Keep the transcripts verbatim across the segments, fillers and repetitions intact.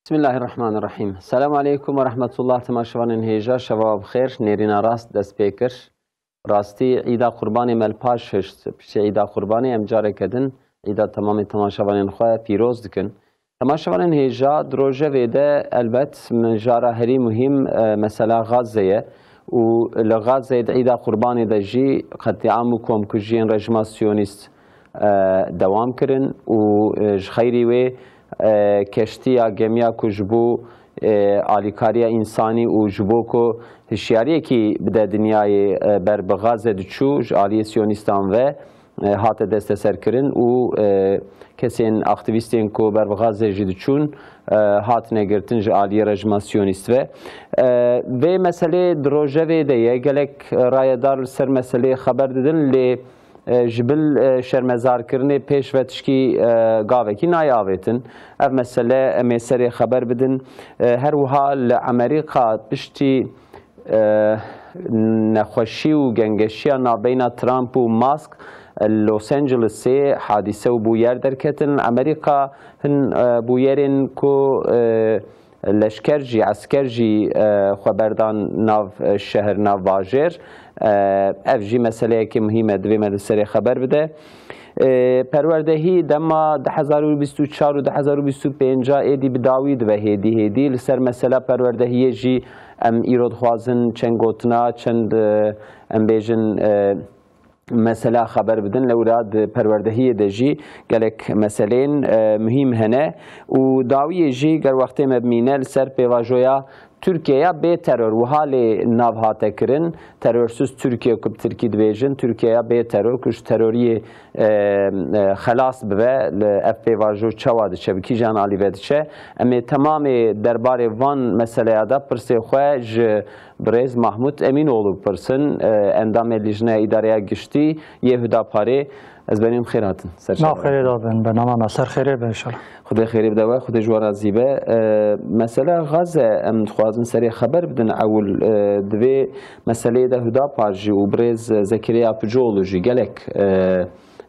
Bismillahirrahmanirrahim. Selamu aleykum ve rahmetullah. Temaşevanên hêja, şeva bi xêr. Nêrîna rast dest pê kir. Rastî, Îda Qurbanê me li paş hişt. Piştî Îda Qurbanê em careke din Îda temamê temaşevanên xwe pîroz dikin. Temaşevanên hêja, di rojevê de elbet mijara herî muhîm, e, mesela Gazze ye û li Gazze di Îda Qurbanê de jî qetlîam û komkujiyên rejima siyonîst, e, dewam kirin û, e, ji xeyrî wê, e, keştiya, gemiya ku ji bo, e, alîkariya însanî û ji bo ku hişyariyekî bide dinyayê, e, ber bi Gazze diçû ji aliyê siyonîstan ve, e, hate desteserkirin û, e, kesên aktîvîstên ku ber bi Gazze jî diçûn, e, hatine girtin ji aliyê rejima siyonîst ve. E, vê meselê di rojevê de ye. Gelek rayedar li ser meseleyê xeber didin, lê, e, ji bil, e, şermezarkirinê pêş ve tişkî, e, gavekî nayê avêtin. Ev mesele em ê serê xeber bidin. E, her wiha li Amerîka piştî, e, nexweşî û gengeşiya navbeyna Trump û Musk, e, Los Angelesê hadîse û bûyer derketin. Amerîka hin, e, bûyerên ku, e, leşker jî, esker jî, e, xwe berdan nav, e, şehir, nav bajêr. E, ev jî meseleyekê muhîm e, divê me li serê xeber bide. E, perwerdehî dema du hezar û bîst û çar û du hezar û bîst û pênc êdî bi dawî dibe hêdî hêdî. Li ser mesela perwerdehiyê jî em îro dixwazin çend gotina, çend, e, em bêjin, e, mesela xeber bidin. Lewra di perwerdehiyê de jî gelek meseleyên, e, muhîm hene û dawiyê jî ger wextê me bimîne li ser pêvajoya Tirkiyeya bê teror wiha lê nav hate kirin. Terorsuz Tirkiye ku bi tirkî dibêjin, Tirkiyeya bê teror ku ji teroriyê, e, e, xelas bibe, li ev pêvajo çawa diçe, bi kîjan alî ve diçe? Em ê temamê derbarê van meseleya de pirsê xwe ji birêz Mahmut Emînoğlu bipirsin, e, endamê Lijneya Îdareya Giştî yê Hudaparê. Ez benîm xêr hatin. Ser Nav çavan. Xêrê da bin, bernama me ser xêrê be inşallah. Xwedê xêrê bide we, Xwedê ji we razî be. E, mesela Gaze, em dixwazin serê xeber bidin ewil, e, divê meseleyê de Hudapar jî û birêz Zekeriya Picoğlu jî gelek, e,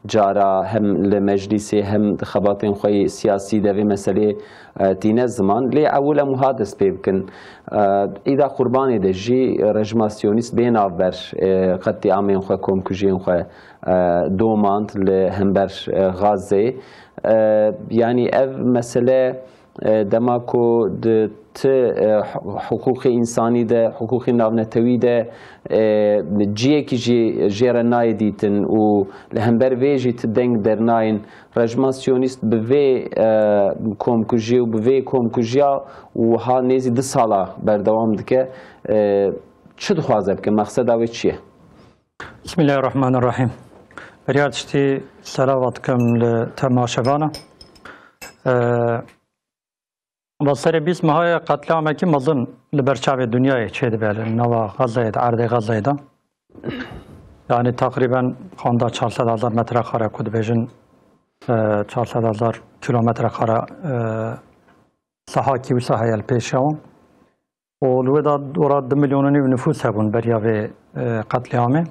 cara hem li meclîsê hem di xebatên xwe yê siyasî de vê meseleyê, e, tîne ziman. Lê ewil em wiha dest pê bikin. E, Îda Qurbanê de jî rejima siyonîst bê navber, e, qetlîamên xwe, komkujiyên xwe, e, domand li hember, e, Gazeyê. E, yanî ev mesele, e, dema ku di ti, e, hu-, hiqûqê însanî de, hiqûqê navnetewî de, e, ciyekî jî jê re nayê dîtin û li hember vê jî ti deng dernayên. Rejima siyonîst bi vê, e, komkujiyê û bi vê komkujiya wiha nêzî du sala berdewam dike. E, çi dixwaze bike? Mexseda wê çi ye? Bismillahirrahmanirrahim. Beriya tiştî selavat dikim li temaşevana. Ee, va serê bîst meha ye qetlîamekî mezin li ber çavê dinyayê çêdibe li nava Xezeyê de, erdê Xezeyê de. Yani teqrîben xanda çar sed hezar metre kare ku dibêjin, e, çar sed hezar kilometre kare, e, saha kî wisa heye li pêşiya wan. û li wê de dora du milyon û nîv nifûs hebûn beriya vê, e, qetlîamê.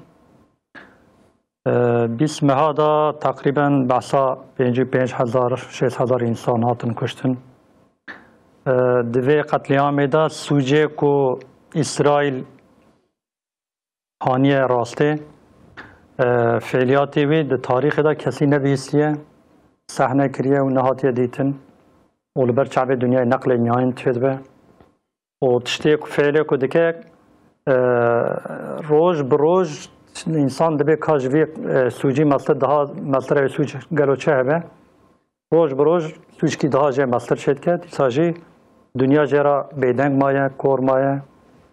E, bîst meha de teqrîben behsa pêncî û pênc hezar, şêst hezar însan hatin kuştin. E, di vê qetlîamê de sûcê ku Îsraîl haniye rastê, e, fêliyatê wî di tarîxê de kesî nebihîstiye, sehne kiriye û nehatiye dîtin û li ber çavê dinyayê neqlê nihayîn çêdibe. û tiştê ku, fêlê ku dike, e, roj bi roj însan dibê ka ji vî, e, sûcî meztir daha, meztirê wê sûc gelo çi hebe? Roj bi roj sûckî daha jê meztir çêdike. Dîsa jî dinya jê re bêdeng maye, kor maye,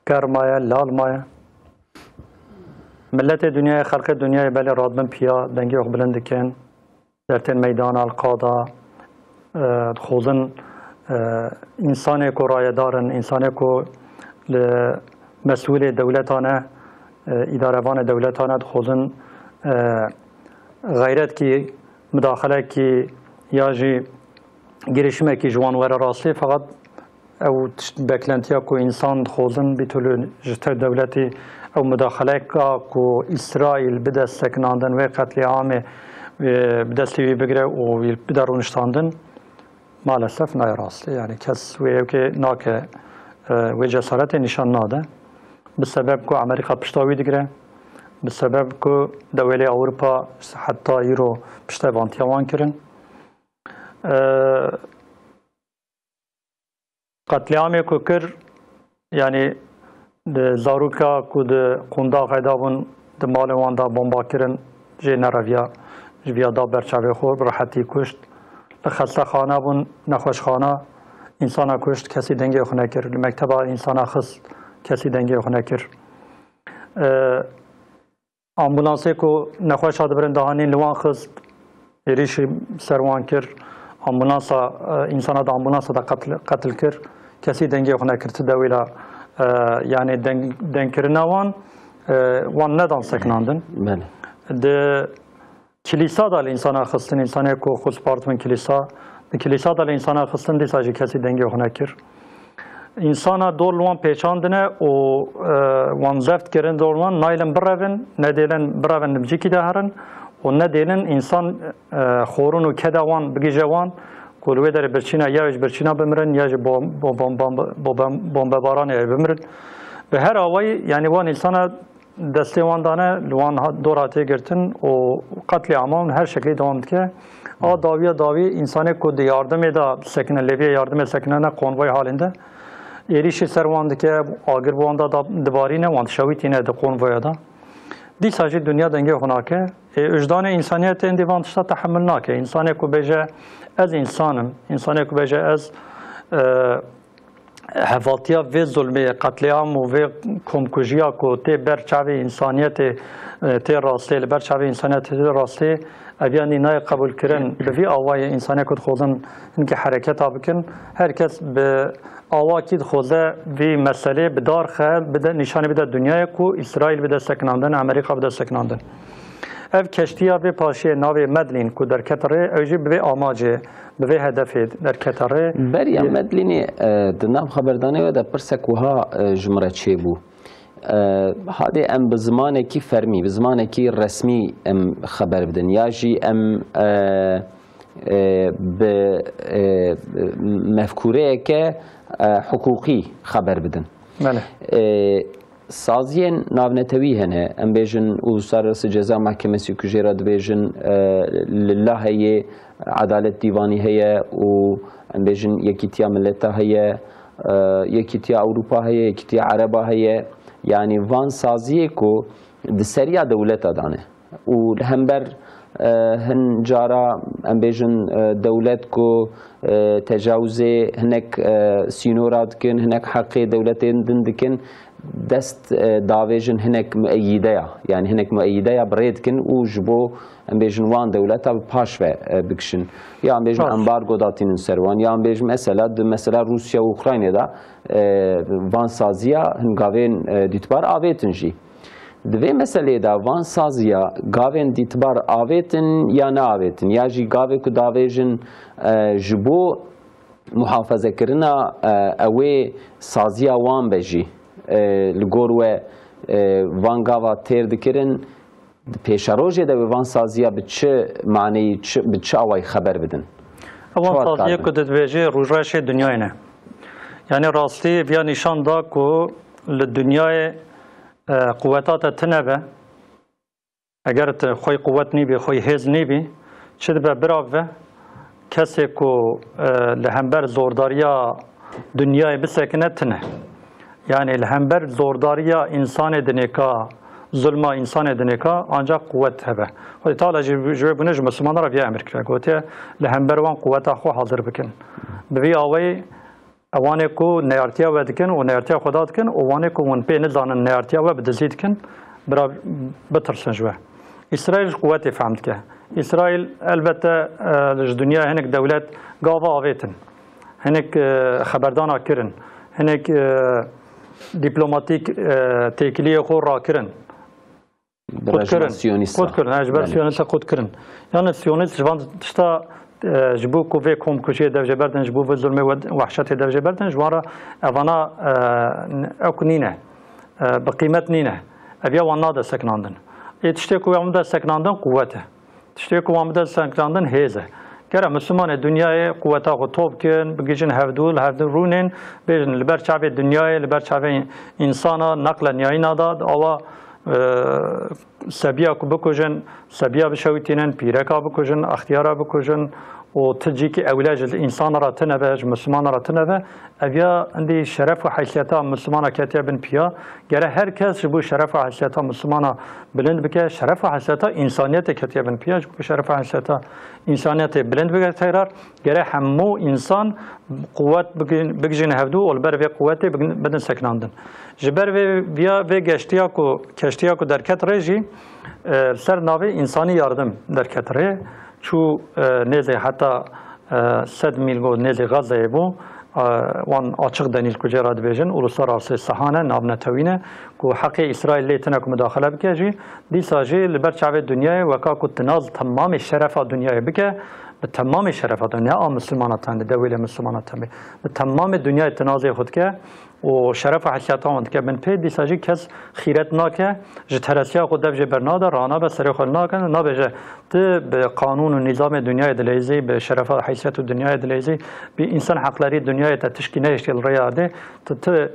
ker maye, lal maye. Miletê dinyayê, xelkê dinyayê belê radibin piya, dengê xwe bilind dikin. Dertên meydana li qada, e, dixwazin, e, însanê ku rayedar in, însanê ku li mesûlê dewletan e, e, îdarevanê dewletan e, dixwazin, e, xeyretkî, mudaxilekî ya jî girişimekî ji wan were rastî, feqet ew tişt, beklentiya ku însan dixwazin, bî tu li ji te dewletî ew mudaxileka ku Îsraîl bide sekinandin, wê qetlîamê, e, bi destê wî bigire û wî bide rûniştandin, Maalesef nayê rastî. Yani kes wê yekê nake, e, wê cesaretê nîşan nade. Bi sebeb ku Amerîka pişta wî digire, bi sebeb ku dewêlê Ewropa heta îro piştevantiya wan kirin. E, Qetlîamê ku kir, yanî di zaroka ku di qundaxê de bûn, di malê wan de bomba kirin, jê nereviya, ji viya da ber çavê xwe, bi rehetî kuşt. Li xestexane bûn, nexweşxana, însana kuşt, kesî dengê xwe nekir. Li mekteba însana xist, kesî dengê xwe nekir. E, Ambulansê ku nexweş hatibirin dihanîn li wan xist, êrîşî ser wan kir, ambulansa, e, însana di ambulansa de qetl, qetl kir, kesî dengê xwe nekir, ti dewêla, e, yanî deng, dengkirina wan, e, wan nedan sekinandin. Belê. Di kilîsa de li însana xistin, însanê ku xwe spartibin kilîsa, di kilîsa de li însana xistin, dîsa jî kesî dengê xwe nekir. Însana dor li wan pêçandine û, e, wan zeft kirin dor wan, nayêlin birevin, nedêlin birevin li cîkî de herin û nedêlin însan, e, xorûn û keda wan bigihîje wan ku li wê derê birçîna ya ji birçîna bimirin ya jî bom-, bom-, bom-, bom-, bom-, bombebaranê bimirin. Bi her awayî, yanî wan însana destê wan dane, li wan ha-, dor hatiye girtin û qetlîama her şeklî dewam dike. A dawiya dawî, însanê ku di yardimê de sekine, lêviya yardimê sekine ne konvoy halinde, êrîşî ser wan dike, agir bi wan de da-, dibarîne, wan dişewitîne di konvoya de. Dîsa jî dinya dengê xwe nake. Ê, wijdanê însaniyetê êndî van tişta tehemil nake. Însanê ku bêje, "Ez însan im", însanê ku bêje, "Ez, e, hevaltiya vê zulmê, qetlîam û vê komkujiya ku tê ber çavê însaniyetê, e, tê rastê, li ber çavê însaniyetê tê rastê, ev yanî nayê qebûlkirin." Bi vî awayê însanê ku dixwazin hinkî hereketa bikin, her kes bi awakî dixwaze vî meselê bi dar xe, bide, nîşanî bide dinyayê ku Îsraîl bide sekinandin, Amerîka bide sekinandin. Ev keştiya vê paşiyê navê Medlîn ku derkete rê, ew jî bi vê amacê, bi vê hedefê derkete rê. Beriya Yê- Medlînê, e, di nav xeberdanê we de pirsek wiha, e, ji min re çêbû. E, hadê em bi zimanekî fermî, bi zimanekî resmî em xeber bidin, ya jî em, e, e, bi, e, mefkûreyeke, e, hiqûqî xeber bidin. Belê. E, Saziyên navnetewî hene, em bêjin Uluslararası Ceza Mahkemesi ku jê re dibêjin, e, li la heye, Edalet Dîvanî heye û em bêjin Yekîtiya Mileta heye, e, Yekîtiya Ewropa heye, Yekîtiya Ereba heye. Yanî van saziyê ku di seriya dewleta de ne. Û li hember, e, hin cara, em bêjin, e, dewlet ku, e, tecawizê hinek, e, sînora dikin, hinek heqê dewletên din dikin, dest, e, davêjin hinek mueyideya, yani hinek mueyideya bi rê dikin û ji bo, em bêjin, wan dewleta bi paş ve, e, bikişin. Ya em bêjin Baş. ambargo datînin ser wan, ya em bêjin mesela, di mesela Rûsya û Ukraynê de, e, van saziya hin gavên, e, dîtbar avêtin jî. Di vê meselê de van saziya gavên dîtbar avêtin ya neavêtin, ya jî gavê ku davêjin, e, ji bo muhafezekirina, e, ewê saziya wan be jî, e, li gor we, e, van gava têr dikirin, di pêşerojê de wê van saziya bi çi maneyî, çi, bi çi awayî xeber bidin? Ewan Çawa saziyê dikar ku bin? Dibêjê rûjreşê dinyayê ne. Yanî rastî viya nîşan da ku li dinyayê, e, quweta te tine be, eger te xwey quwet nîbî, xwey hêz nîbî, çi dibe birav ve, kesê ku, e, li hember zordariya dinyayê bisekine tine. Yanî li hember zordariya însanê dinêka, zulma însanê dinêka ancak quwet hebe. Xwedê Teala jî ji wê bûne ji Mislimanan re viya emir kiriye. Gotiye, li hember wan quweta xwe hazir bikin. Bi vî awayî ewanê ku neyartiya we dikin û neyartiya Xweda dikin û wanê ku hûn pê nizanin neyartiya we bi dizî dikin, bira bitirsin ji we. Îsraîl ji quwetê fehm dike. Îsraîl elbette, e, ji dinyayê hinek dewlet gava avêtin. Hinek, e, xeberdana kirin. Hinek, e, dîplomatîk, e, têkiliyê xwe rakirin. Bi Qut rejima kirin. Siyonîsta. Qut kirin. Ha, ji ber Belê. Siyonîsta qut kirin. Yani Siyonîst ji van tişta, e, ji bo ku vê komkujiyê dev jê berdin, ji bo vê zulmê we, wehşetê dev jê berdin, ji wan re evana, e, n-, ew ku nîne. E, bi qîmet nîne. Ev ya wan nade sekinandin. Ê tiştê ku wan bide sekinandin quwet e. Tiştê ku wan bide sekinandin hêz e. Gere Mislimanê dinyayê quweta xwe top kin, bigihîjin hevdû, li hevdû rûnên, bêjin li ber çavê dinyayê, li ber çavê însana, neqle niyayîna da, awa, e, sebiya ku bikujin, sebiya bişewitînin, pîreka bikujin, extiyara bikujin û ti cîkî ewle ji însana re tine be, ji Mislimana re tine be, ev ya hindî şeref û heysiyeta Mislimana ketiye bin piya. Gere her kes ji bo şeref û heysiyeta Mislimana bilind bike, şeref û heysiyeta însaniyetê ketiye bin piya, ji bo şeref û heysiyeta însaniyetê bilind bike tekrar, gere hemû însan quwet bigin-, bigijîne hevdû û li ber vê quwetê bigin-, bidin sekinandin. Ji ber vê viya, vê geştiya ku, keştiya ku derket rê jî, e, ser navê însanî yardim derket rê, çû, e, nêzê heta, e, sed mîl got nêzê Gazeyê bû, e, wan açiq denîl ku jê re dibêjin, uluslararası saha ne, navnetewî ne, ku heqê Îsraîl lê tine ku mudaxele bike jî, dîsa jî li ber çavê dinyayê weka ku tinaz temamê şerefa dinyayê bike, bi temamê şerefa dinyayê, ne a Mislimana tende, dewêlê Mislimana tende, bi temamê dinyayê tinazê xwe dike û şeref û heysiyeta wan dike bin pê, dîsa jî kes xîret nake, ji teresiya xwe dev jê bernade, ranabe, serê xwe nake, nabêje, tu bi qanûn û nîzamê dinyayê dileyzî, bi şerefa heysiyet û dinyayê dileyzî, bi însan heqlerî dinyayê te tişkî nehiştiye li rêya erdê, tu, tu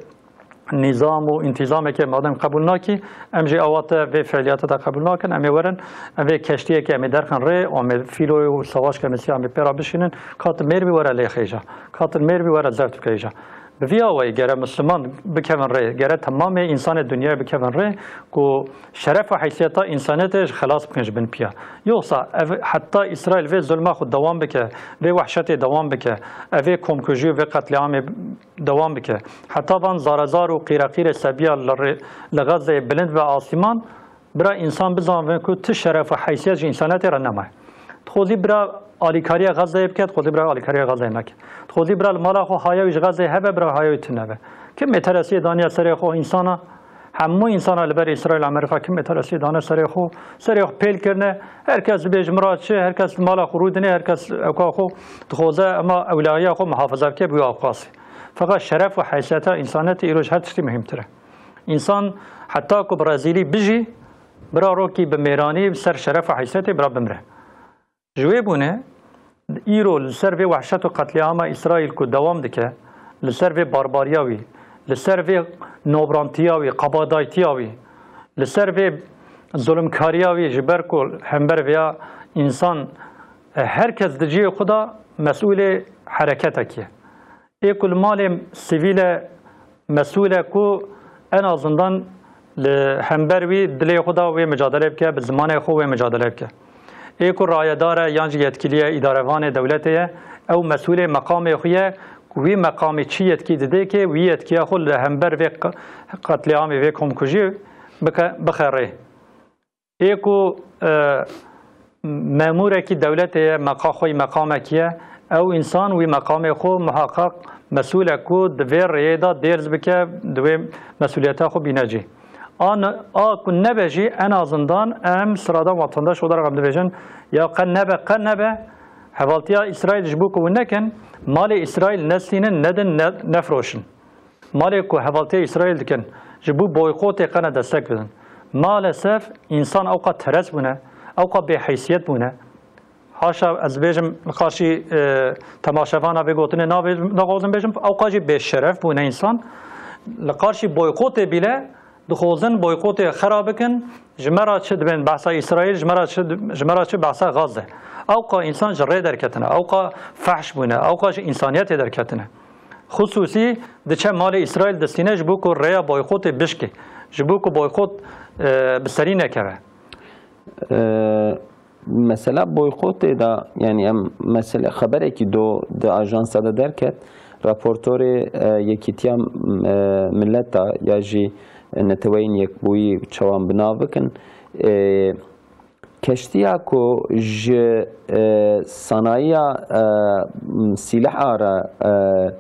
nîzam û întîzamekê madem qebûl nakî, em jî awa te vê fiiliyata te qebûl nakin, em ê werin, em vê keştiyekê em ê derxin rê, û em ê fîloyê û savaşkê em ê sî em ê pê re bişînin, ka tu mêr bî were lê xêja, ka tu mêr bî were zeft bike îja. Bi vî awayî gere Misliman bikevin rê, gere temamê însanê dinyayê bikevin rê ku şeref û heysiyeta însaniyetê ji xelas bikin ji bin piya. Yoksa ev heta Îsraîl vê zulma xwe dewam bike, vê wehşetê dewam bike, ev vê komkujî û vê qetlîamê dewam bike. Heta van zarezar û qîreqîrê sebiya li rê-, li Xezeyê bilind be asîman, bira însan bizanibin ku ti şeref û heysiyet ji însaniyetê re nemaye. Dixwazî bira alîkariya Xezeyê bike, dixwazî bira alîkariya Xezeyê neke. Dixwazî bira li mala xwe haya wî ji Xezeyê hebe, bira haya wî tune be. Kim mêteresiyê daniya serê xwe însana? Hemû însana li ber Îsraîl û Amerîka kim mêteresiyê dane serê xwe? Serê xwe pêl kirine, her kes dibêje min re çi, her kes li mala xwe rûdine, her kes ewka xwe dixwaze, ema ewlehiya xwe muhafaza bike bi wî awqasî. Feqet şeref û heysiyeta însaniyetê îro ji her tiştî muhîmtir e. Însan heta ku bi rezîlî bijî, bira rokî bi mêranî ser şeref û heysiyetê bira bimire. Ji wê bûne, îro li ser vê wehşet û qetlîama Îsraîl ku dewam dike, li ser vê barbariya wî, li ser vê nobrantiya wî, qebadaytiya wî, li ser vê zulmkariya wî, ji ber ku hember vêya însan, e, her kes di cihê xwe de mesûlê hereketekî ye. Ê ku li malê sivîl e, mesûl e ku en azından li hember wî dilê xwe da wê micadelê bike, bi zimanê xwe wê micadelê bike. Ê ku rayedar e yan jî yetkilî ye, îdarevanê dewletê ye, ew mesûlê meqamê xwe ye, ku wî meqamê çi yetkî didê ki wî yetkiya xwe li hember vê q-, qetlîamê, vê komkujî bike, bixe rê. Ê ku, e, memûrekî dewletê ye, meqa xwe yî meqamekî ye, ew însan wî meqamê xwe muheqeq mesûl e ku di vê rêyê de dêrz bike, di wê mesûliyeta xwe bîne cî. A ne-, a ku nebe jî en azından em sıradan vatandaş olarak em dibêjin, ya qe nebe, qe nebe, hevaltiya Îsraîl ji bo ku hûn nekin, malê Îsraîl nestînin, nedin, ne-, nefroşin. Malê ku hevaltiya Îsraîl dikin, ji bo boykotê qene destek bidin. Maalesef însan ewqa teres bûne, ewqa bêheysiyet bûne. Haşa ez bêjim li qarşî, e, temaşevana vê gotinê nabêjim, naxwazim bêjim, ewqa jî bêşeref bûne însan. Li qarşî boykotê bîle dixwazin boykotê xera bikin, ji me re çi dibên behsa Îsraîl, ji me re çi, ji me re çi behsa Gazze. Ewqa însan ji rê derketine, ewqa fehş bûne, ewqa ji însaniyetê derketine. Xusûsî diçe malê Îsraîl distîne ji bo ku rêya boykotê bişkê, ji bo ku boykot, e, bi serî nekeve. E, mesela boykotê de, yani em mesele xeberekî do di ajansa de derket, raportorê, e, Yekîtiya, e, Mileta ya jî Neteweyên Yekbûyî çawan bi nav bikin, e, Keştiya ku ji, e, sanayiya, e, sîleha re, e,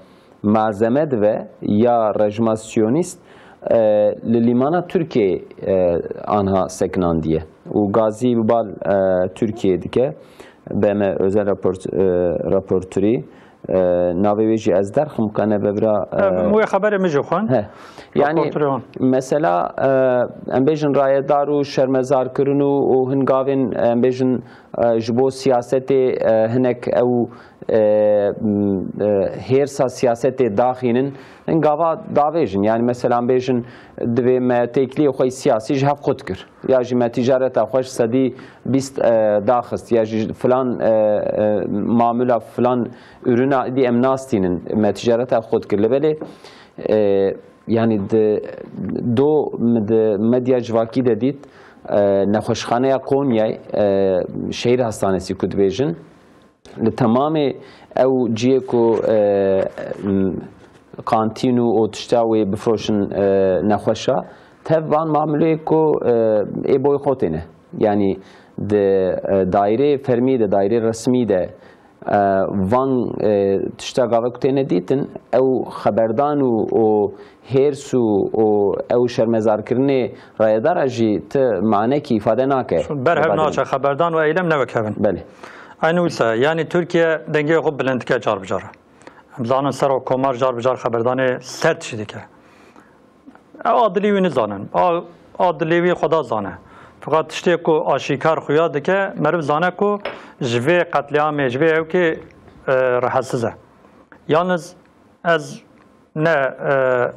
malzeme dibe ya rejima siyonîst, e, li lîmana Tirkiyeyê, e, anha sekinandiye û gazî bi bal, e, Tirkiyeyê dike. B M özel raport-, e, raportörî e, navê wê jî ez derxim, ka nebe bira, e, Wê xeberê min jî xwend. He. Yani Raportê wan. Mesela, e, em bêjin rayedar û şermezarkirin û, û hin gavên, em bêjin, e, ji bo siyasetê, e, hinek ew, e, m, e, hêrsa siyasetê daxînin, hin gava davêjin. Yani mesela em bêjin divê me têkiliyê xwe siyasî ji hev qut kir. Ya jî me ticareta xwe ji sedî bîst, e, daxist, ya jî filan, e, e, mamula filan ürüna dî em nastînin, me ticareta xwe dikir. Li belê, e, yani di do min di medya civakî de dît, e, nexweşxaneya Konyayê, e, şehîr hastanesî ku dibêjin, li temamê ew ciyê ku, e, m, kantîn û, û tişta wê bifroşin, e, nexweşa, tev van mamuleyê ku, e, ê boykotê ne. Yani di, e, daîreyê fermî de, daîreyê resmî de, e, van, e, tişta gava ku têne dîtin, ew xeberdan û, û hêrs û, û ew şermezarkirinê rayedara jî ti manekî îfade nake. Berhev naçe, xeberdan û eylem ne wek hev in. Belê. Eynî wisa, yanî Tirkiye dengê xwe bilind dike car bi car. Em zanin Serok Komar car bi car xeberdanê sert jî dike. Ew a dilê wî nizanin. A, a dilê wî xwe da zane. Fiqat tiştê ku aşîkar xuya dike, meriv zane ku ji vê qetlîamê, ji vê ewkê, e, rehetsiz e. Yalniz ez ne, e,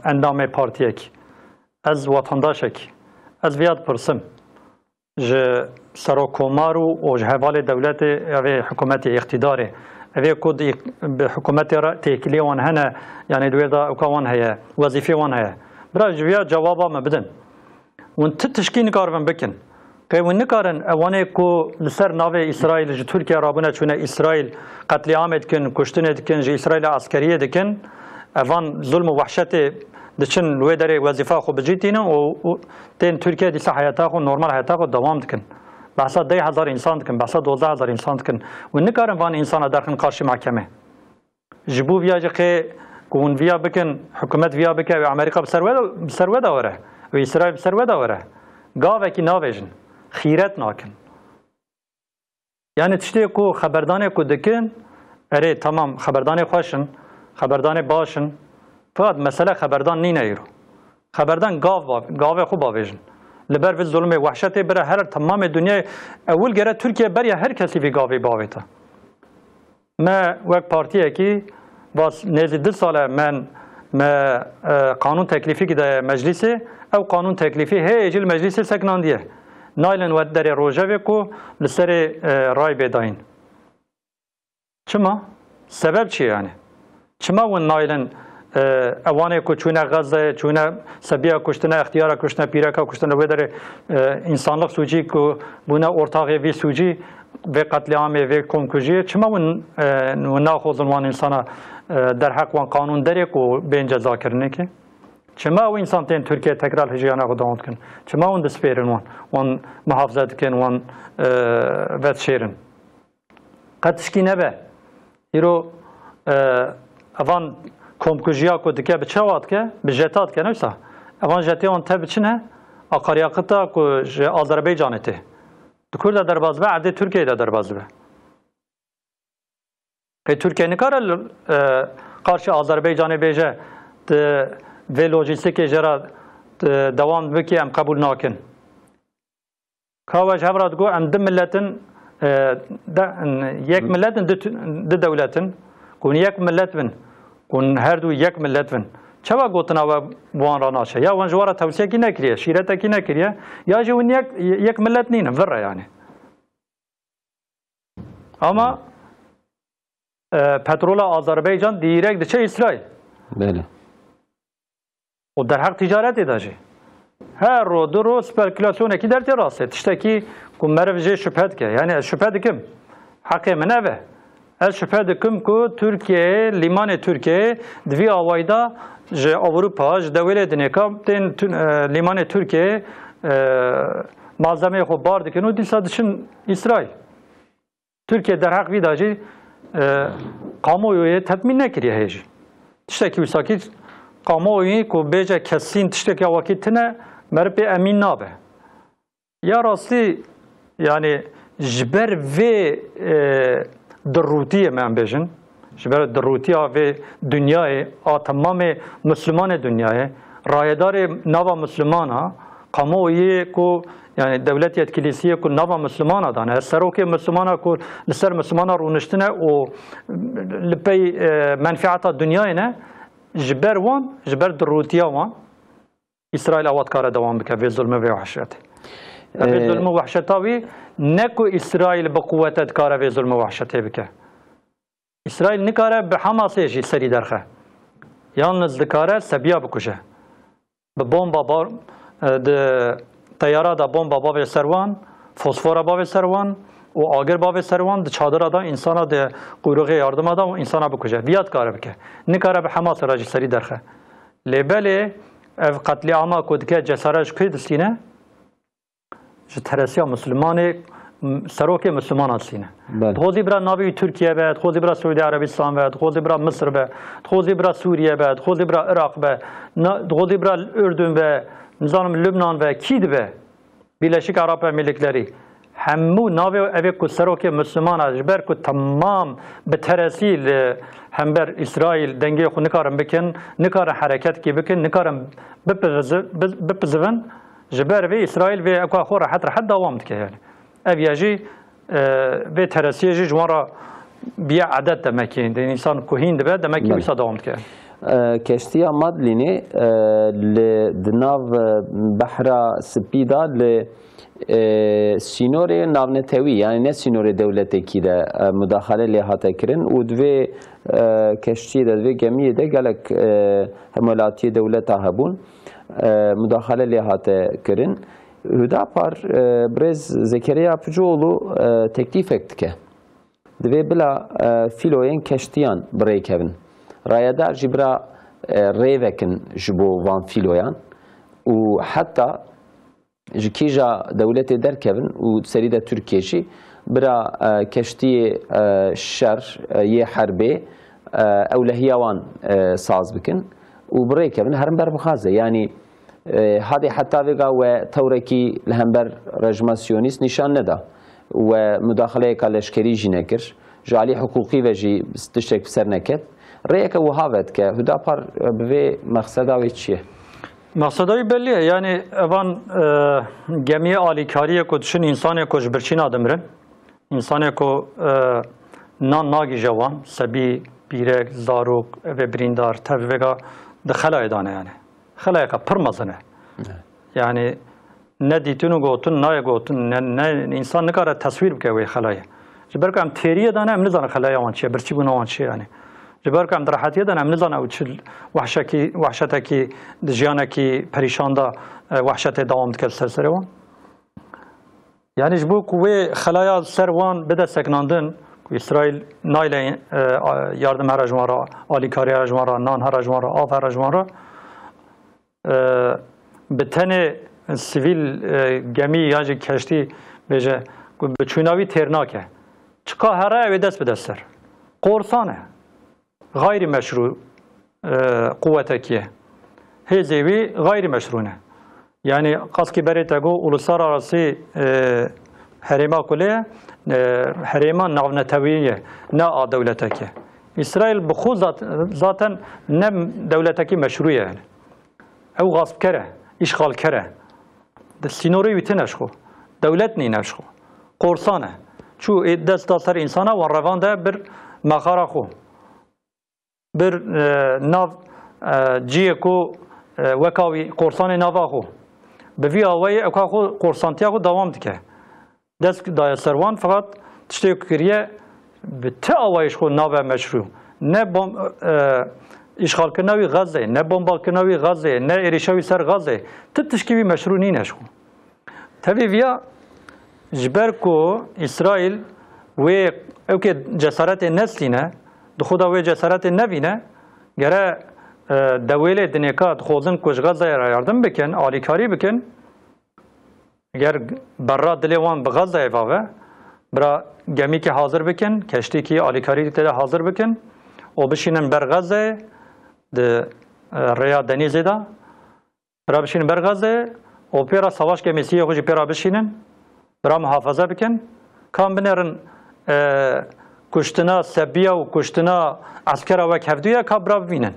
endamê partiyekî. Ez wetandaşekî. Ez viya dipirsim. Ji serokkomar û, û ji hevalê dewletê, ev ê hikûmetê, îqtîdarê, ev ê ku di îq-, bi hikûmetê re têkiliyê wan hene, yanî di wê de ewka wan heye, wezîfê wan heye. Bira ji viya cewaba me bidin. Hûn ti tişkî nikaribin bikin. Qey hûn nikarin ewanê ku li ser navê Îsraîl ji Tirkiye rabûne çûne Îsraîl, qetlîamê dikin, kuştinê dikin, ji Îsraîlê eskeriyê dikin, evan zulm û wehşetê diçin li wê derê wezîfa xwe bi cî tînin û, û tên Tirkiye dîsa heyata xwe, normal heyata xwe dewam dikin. Behsa deh hezar însan dikin, behsa dozdeh hezar însan dikin. Hûn nikarin van însana derxin qarşî mehkemê. Ji bo viya jî qê ku hûn viya bikin, hikûmet viya bike, wê Amerîka bi ser we de, bi ser we de were, wê Îsraîl bi ser we de were. Gavekî navêjin, xîret nakin. Yani tiştê ku xeberdanê ku dikin, erê, tamam, xeberdanê xweş in, xeberdanê baş in. Fiqat mesele xeberdan nîne îro. Xeberdan gav ba-, gavê xwe bavêjin. Li ber vê zulmê, wehşetê bira her temamê dinyayê, ewil gere Tirkiye beriya her kesî vî gavê bavête. Me wek partiyekî vas nêzî du sale me, me, e, qanûn teklîfîkî daye meclîsê, ew qanûn teklîfî hê jî li meclîsê sekinandiye. Naylin we derê rojevê ku li serê, e, ray bê dayîn. Çima? Sebeb çi ye yani? Çima hûn naylin, e, ewanê ku çûne Xezze, çûne sebiya kuştine, extiyara kuştine, pîreka kuştine, wê derê, e, insanlık suçî ku bûne ortaxê vî suçî, vê qetlîamê, vê komkujiyê, çima hûn, e, hûn naxwazin wan insana, e, derheq wan qanûn derê ku bên cezakirinê ki? Çima ew insan tên Tirkiye tekrar hijiyana xwe dewam dikin? Çima hûn dispêrin wan? Wan muhafize dikin, wan, e, vedişêrin? Qet tişkî nebe. Îro, e, evan komkujiya ku dike bi çawa dike? Bi jeta dike, ne wisa? Evan jetê wan te bi çi ne? Akaryakita ku ji Azerbaycanê tê. Di kur de derbas be, erdê Tirkiyeyê de derbas dibe. Qey Tirkiye nikare li, e, qarşî Azerbaycanê bêje, tu vê lojîstikê jê re, tu dewam bikî, em qebûl nakin. Ka we ji hev re digot, em du milet in, e, de, in, yek milet in, du, du dewlet in. Ku hûn yek milet bin, ku hûn her du yek milet bin. Çawa gotina we bi wan re naçe? Ya wan ji we re tewsiyekî nekiriye, şîretekî nekiriye, ya jî hûn yek, yek milet nînin, vir re yani. Ama, e, petrola Azerbaycan direkt diçe Îsraîl. Belê. O derheq ticaretê de jî. Her ro, du ro spekulasyonekî dertê rastê. Tiştekî ku meriv jê şüphe dike. Yani ez şüphe dikim. Heqê min ev e. Ez şüphe dikim ku Tirkiye, lîmanê Tirkiye di vî awayî de ji Ewropa, ji dewêlê dinêka tên tu-, e, lîmanê Tirkiye, e, malzemeyê xwe bar dikin û dîsa diçin Îsraîl. Tirkiye derheq vî de jî, e, kamuoyê tetmîn nekiriye hê jî. Tiştekî wisa kî kamuoyê ku bêje kesîn tiştekî awakî tine, meriv pê emîn nabe. Ya rastî, yani ji ber vê, e, dirûtiyê me em bêjin, Ji ber dirûtiya vê dinyayê a temamê Mislimanê dinyayê, rayedarê nava Mislimana, kamuoyê ku, yani dewlet yetkilîsiyê ku nava Mislimana dane, serokê Mislimana ku li ser Mislimana rûniştine û li pey, e, menfieta dinyayê ne, ji ber wan, ji ber dirûtiya wan, Îsraîl awa dikare dewam bike vê zulmê, vê wehşetê. Ev vê Ee, zulm û wehşeta wî ne ku Îsraîl bi quwete dikare vê zulm û wehşetê bike. Îsraîl nikare bi Hamasê jî serî derxe. Yalniz dikare Sebiya bikuje. Bi bomba bar, e, di teyara de bomba bavê ser wan, fosfora bavê ser wan û agir bavê ser wan, di çadira de însana, di qûrixê yardima de û însana bikuje. Viya dikare bike. Nikare bi Hamasê re jî serî derxe. Lê belê ev qetlîama ku dike cesaret ji kê distîne? Ji teresiya Mislimanê, m-, serokê Mislimanan distîne. Belê. Dixwazî bira navê wî Tirkiye be, dixwazî bira Siûdî Erebistan be, dixwazî bira Misir be, dixwazî bira Sûriye be, dixwazî bira Iraq be, na-, dixwazî bira Urdun be, nizanim Lubnan be, kî dibe? Birleşik Arap Emirlikleri. Hemû navê evê ku serokê Misliman e, ji ber ku temam bi teresî li hember Îsraîl dengê xwe nikarin bikin, nikarin hereketkî bikin, nikarin bipizi-, bi-, bipizivin, ji ber vê Îsraîl vê eka xwe rehet rehet dewam dike yani. Ev ya jî, e, vê teresiyê jî ji wan re biye edet demekî. Dê însan ku hîn dibe, demekî Belê. wisa dewam dike. E, keştiya Madlînê, e, li, di nav, e, Behra Spî de li, e, sînorê navnetewî, yani ne sînorê dewletekî de, e, mudaxale lê hate kirin û di vê, e, keştiyê de, di vê gemiyê de gelek, e, hemwelatiyê dewleta hebûn, e, mudaxale lê hate kirin. Hüdapar, e, birêz Zekeriya Picoğlu, e, teklîfek dike. Divê bila, e, fîloyên keştiyan bi rê kevin. Rayedar jî bira, e, rê vekin ji bo van fîloyan û heta ji kîja dewletê derkevin û serî de Tirkiye jî bira, e, keştiyê, e, şer, e, yê herbê, e, ewlehiya wan, e, saz bikin û bi rê kevin herin ber bi Xaze. Yanî, e, hadê heta vêga we tewrekî li hember rejima siyonîst nîşan neda. We mudaxaleyeka leşkerî jî nekir. Ji alî hiqûqî ve jî tiştek bi ser neket. Rêyeke wiha vedike. Hüdapar, e, bi vê mexseda wê çi ye? Mexseda wî belî ye. Yanî evan, e, gemiyê alîkariyê ku diçin însanê ku ji birçîna dimirin. Însanê ku, e, nan nagîje wan, sebî, pîrek, zarok, evê birîndar, tev vêga di xelayê dane yani. Xelayeke pir mezin e. Evet. Yani ne dîtin û gotin, nayê gotin, ne, ne, însan nikare teswîr bike wê xelayê. Ji ber ku em têriyê dane, em nizanin xelaya wan çi ye, birçîbûna wan çi ye yani. Ji ber ku em di rehetiyê dane, em nizanin ew çi wehşekî, wehşetekî, di jiyanekî perîşan de, e, wehşetê dewam dike li ser serê wan. Yani ji bo ku wê xelaya ser wan bide sekinandin, ku Îsraîl nayle, e, a-, yardim here ji wan re, alîkarî here ji wan re, nan here ji wan re, av here ji wan re, e, bi tenê sivîl, e, gemî yan jî keştî bêje ku bi çûna wî têr nake. Çiqa here ew ê dest bide ser. Qorsan e. Xayrî meşrû, e, quwetekî ye. Hêzê wî xayrî meşrû ne. Yani qaskî berê te got uluslararası, e, herêma kulê, e, herêma navnetewî ye, ne a dewletekî. Îsraîl bi xwe zat-, zaten ne dewletekî meşrû ye yani. Ew gaspker e, îşxalker e. Di sînorê wî tine ji xwe. Dewlet nîne ji xwe. Qorsan e. Çû ê dest da ser însana wan revan de bir mexara xwe. Bir, e, nav, e, ciyê ku, e, weka wî qorsanê nava xwe. Bi vî awayî ewka xwe qorsantiya xwe dewam dike. Dest daye ser wan, feqet tiştê ku kiriye bi ti awayî ji xwe nabe meşrû. Ne bom-, e, îşxalkirina wî Xezeyê, ne bombakirina wî Xezeyê, ne êrîşa wî ser Xezeyê. Ti tişkî wî meşrû nîne ji xwe. Tevî viya ji ber ku Îsraîl wê ewkê cesaretê nestîne, di xwe de wê cesaretê nevîne, gere, e, dewêlê dinêka dixwazin ku ji Xezeyê re yardim bikin, alîkarî bikin, ger berra dilê wan bi Xezeyê vave, bira gemîkî hazir bikin, keştîkî alîkarî tê de hazir bikin û bişînin ber Xezeyê di, e, rêya denîzê de, bira bişînin ber Xezeyê û pê re savaş gemîsiyê xwe jî pê re bişînin, bira muhafaza bikin, kan binêrin, e, kuştina sebiya û kuştina eskera wek hevdû ye, ka bira bivînin.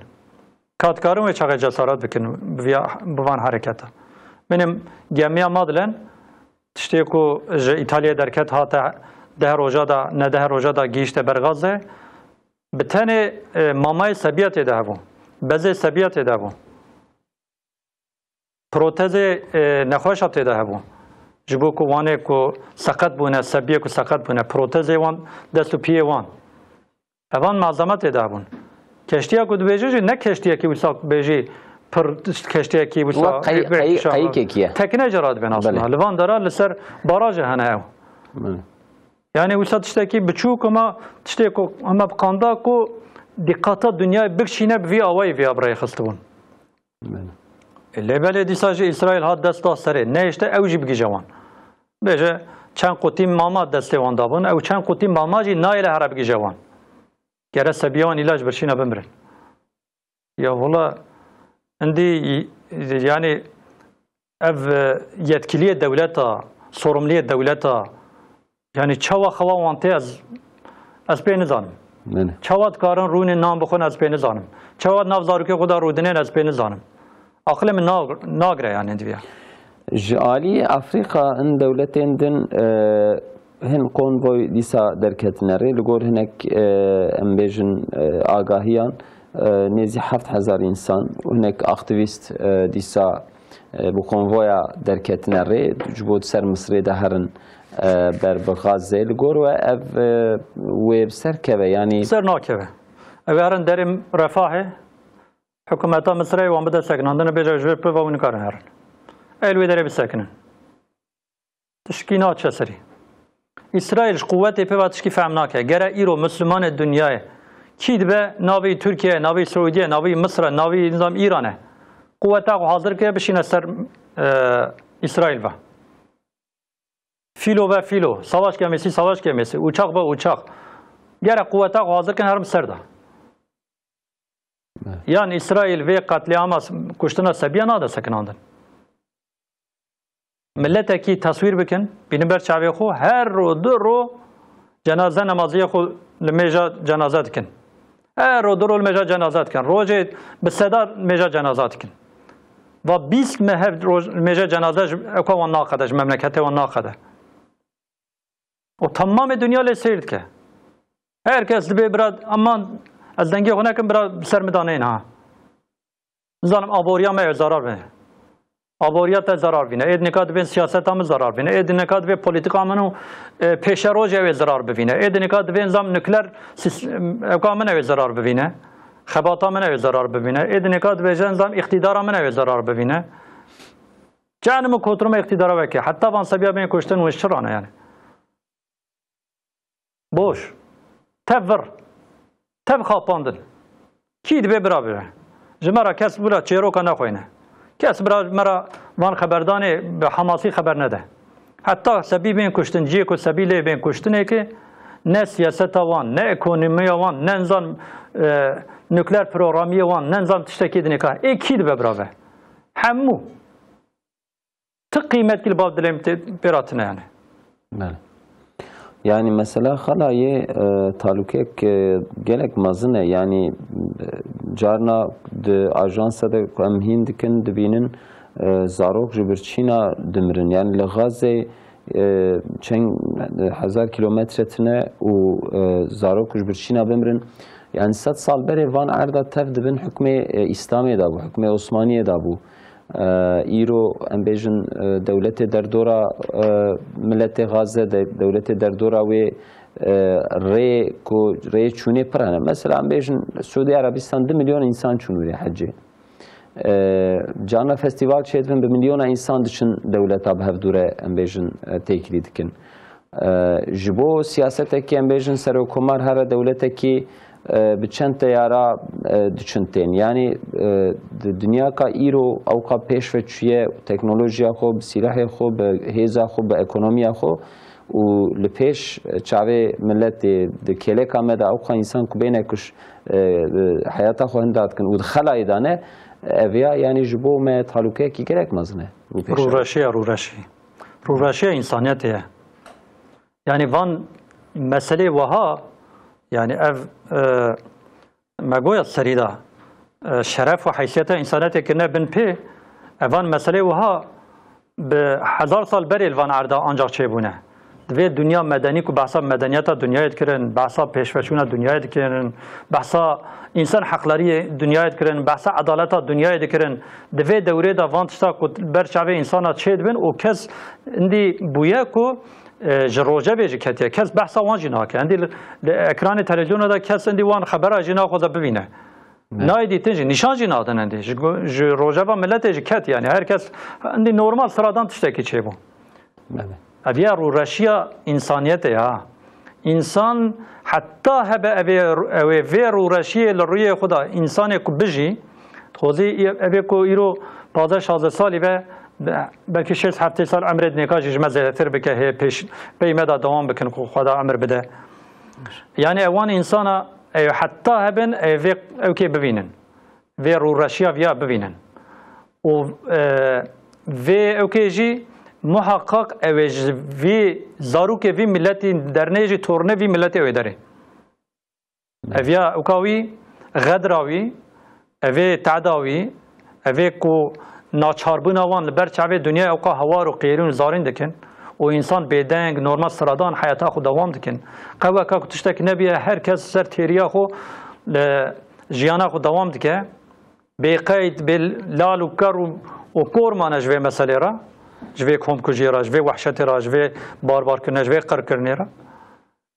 Ka dikarin wê çaxê cesaret bikin bi viya, bi van hereketa. Bînim gemiya Madlen, tiştê ku ji Îtalyayê derket hate deh roja da, ne deh roja da gihîşte ber Gazze, bi tenê, e, mamayê sebiya tê de hebû. Bezê sebiya tê de hebû. Protezê, e, nexweşa tê de hebû. Ji bo ku wanê ku seqet bûne, sebiyê ku seqet bûne, protezê wan dest û piyê wan. Evan malzeme tê de hebûn. Keştiya ku dibêje jî ne keştiyekî wisa bêjî pir keştiyekî wisa Wek qey-, pêk qey-, kişa. Qeyikekî ye. Tekne jî radibên aslında. Belê. Li van dera li ser barajê hene ew. Belê. Yani wisa tiştekî biçûk ama tiştê ku hema bi qanda ku dîqata dinyayê bikişîne bi vî awayî viya bi rê xistibûn. Belê. E, lê belê dîsa jî Îsraîl hat dest da serê. Nehişte ew jî bigihîje wan. Bêje çend qutî mama destê wan dabûn. Ew çend qutî mama jî nayê li here bigihîje wan. Gere sebiya wan îlac birçîna bimirin. Ya wala, indî, yani, ev, e, yetkiliyê dewleta, sorumliyê dewleta, yani çawa xewa wan tê ez, ez pê nizanim. Belê. Çawa dikarin rûnê nan bixwin ez pê nizanim. Çawa nav zarokê xwe de rûdinên ez pê nizanim. Aqilê min nag-, nagre yani diviya. Ji alî Afrîka in dewletên din, e, hin konvoy dîsa derketine rê. Li gor hinek, e, em bêjin, e, agahiyan, e, nêzî heft hezar însan û hinek aktîvîst, e, dîsa, e, bi konvoya derketine rê, ji bo di ser Misirê de herin, e, ber bi Gazze. Li gor we ev, e, wê bi ser keve, yanî Ser nakeve. Ew herin derê Refahê, hikûmeta Misirê wan bide sekinandin, bêje ji vê piva hûn nikarin herin. Ê li wê derê bisekinin. Tişkî naçe serî. Îsraîl ji quwetê pê ve tişkî fehm nake. Gere îro Mislimanê dinyayê kî dibe navê Tirkiye, navê Siûdiye, navê Misir e, navê nizam Îran e. Quweta xwe hazir ke bişîne ser, e, Îsraîl ve. Fîlo ve fîlo, savaş gemisi, savaş gemisi, uçak be uçak. Gere quweta xwe hazir kin herin ser de. Evet. Yan Îsraîl vê qetlîama s-, kuştina sebiya nade sekinandin. Miletekî teswîr bikin, bînin ber çavê xwe, her ro, du ro cenaze nemaziyê xwe li mêja cenaze dikin. Her ro, du ro li mêja cenaze dikin. Rojê bi sedan mêja cenaze dikin. Va bîst mehev roj, mêja cenaze ji, eka wan naqede, ji memleketê wan naqede. Û temamê dinya lê seyr dike. Her kes dibê bira, aman ez dengê xwe nekim, bira bi ser min de neyne ha. Nizanim aboriya me ew zarar bine. Aboriya te zarar bine. Ê dinika divên siyaseta min zarar bine. Ê dinika divê polîtika min û, e, pêşerojê ew ê zarar bivîne. Ê dinika divê nizam nukleer sis-, ewka min ew ê zarar bivîne. Xebata min ew ê zarar bivîne. Ê dinika divê jin nizam îqtîdara min ew ê zarar bivîne. Çend min kotruma îqtîdara veke. Heta van sebiya bên kuştin wê şirane yani. Boş. Tev vir. Tev xapandin. Kî dibe bira bibe? Ji me re kes bira çêroka nexweyne. Kes bira me re van xeberdanê bi Hamasî xeber nede. Heta sebî bên kuştin, ciyê ku sebî lê bên kuştinê ki ne siyaseta wan, ne ekonomiya wan, ne nizam, e, nukleer programiyê wan, ne nizam tiştekî dinê ka. Ê kî dibe bira ve? Hemû. Ti qîmet kî li bav dilê min tê pê re tine yani. Belê. Yani mesela xala yê, e, talûkek, e, gelek mezin e. Yani, e, carna di ajansa de ku em hîn dikin, dibînin, e, zarok ji birçîna dimirin. Yani li Gazze, e, çend hezar kilometre tine û, e, zarok ji birçîna bimirin. Yani sed sal berê van erda tev dibin hikmê, e, Îslamê de bû, hikmê Osmaniyê de bû. E, îro, em bêjin, e, dewletê derdora, e, miletê Gaze de, dewletê derdora wê, e, rê ku rê çûnê pir hene. Mesela, em bêjin, Suudi Arabistan du milyon însan çûn wê hecê. E, carna festîval çêdibin, bi milyona însan diçin dewleta bi hevdû re, em bêjin, e, têkilî dikin. E, ji bo siyasetekî, em bêjin, serokkomar here dewletekî, e, bi çend teyara, e, diçin tên. Yanî, e, di dinyaka îro ewqa pêş ve çûye, teknolojiya xwe, bi sîlehê xwe, bi hêza xwe, bi ekonomiya xwe û li pêş çavê miletê di kêleka me de ewqa însan ku bêne kuş, e, e, heyata xwe hinda dikin û di xelayê de ne, ev ya, yanî ji bo me talûkeyekî gelek mezin e rûpêşa. Rûreşiya, rûreşî. Rûreşiya însaniyetê ye. Yani van meselê wiha Yani ev e, me goya serî de e, şeref û heysiyeta însanetê kirine bin pê, evan meselê wiha bi hezar sal berê li van erda ancak çêbûne. Divê dinya medenî ku behsa medeniyeta dinyayê dikirin, behsa pêşveçûna dinyayê dikirin, behsa însan heqleriyê dinyayê dikirin, behsa edaleta dinyayê dikirin. Divê dewrê de van tişta ku ber çavê însana çêdibin û kes indî bûye ku e, ji rojevê jî ketiye. Kes behsa wan jî nake. Endî li, li ekranê televizyona de kes endî wan xebera jî naxwaze bibîne. Nayê dîtin jî, nîşan jî nadin endî. Ji, go- ji rojeva miletê jî ket yani. Her kes endî normal sıradan tiştekî çêbû. Belê. Ev ya rûreşiya însaniyetê ya. Însan heta hebe evê, ew ê vê rûreşiyê li rûyê xwe de însanê ku bijî, dixwazî evê ku îro pazdeh şazdeh salî be, be- belkî şêst heftê sal emrê dinêka jî ji me zêdetir bike, hê pêş pey me de dewam bikin ku Xweda emir bide. Yani ewan însana ew heta hebin, ew vê ewkê bibînin. Vê rûreşiya viya bibînin. Û e, vê ewkê jî muhaqqaq ew ê ji vî zarokê vî miletî dernê jî tornê vî miletê ew ê derê. Ev ya ewka wî, xedra wî, ev ê tehda wî, ev ê ku naçarbûna wan li ber çavê dinyayê ewka hawar û qêrîn û zarîn dikin û însan bêdeng, normal, sıradan heyata xwe dewam dikin. Qeweka ku tiştek nebiye, her kes ser têriya xwe li jiyana xwe dewam dike. Bê qeyd, bê lal û ker û, û kor mane ji vê meselê re, ji vê komkujiyê re, ji vê wehşetê re, ji vê barbarkirine, ji vê qirkirinê re.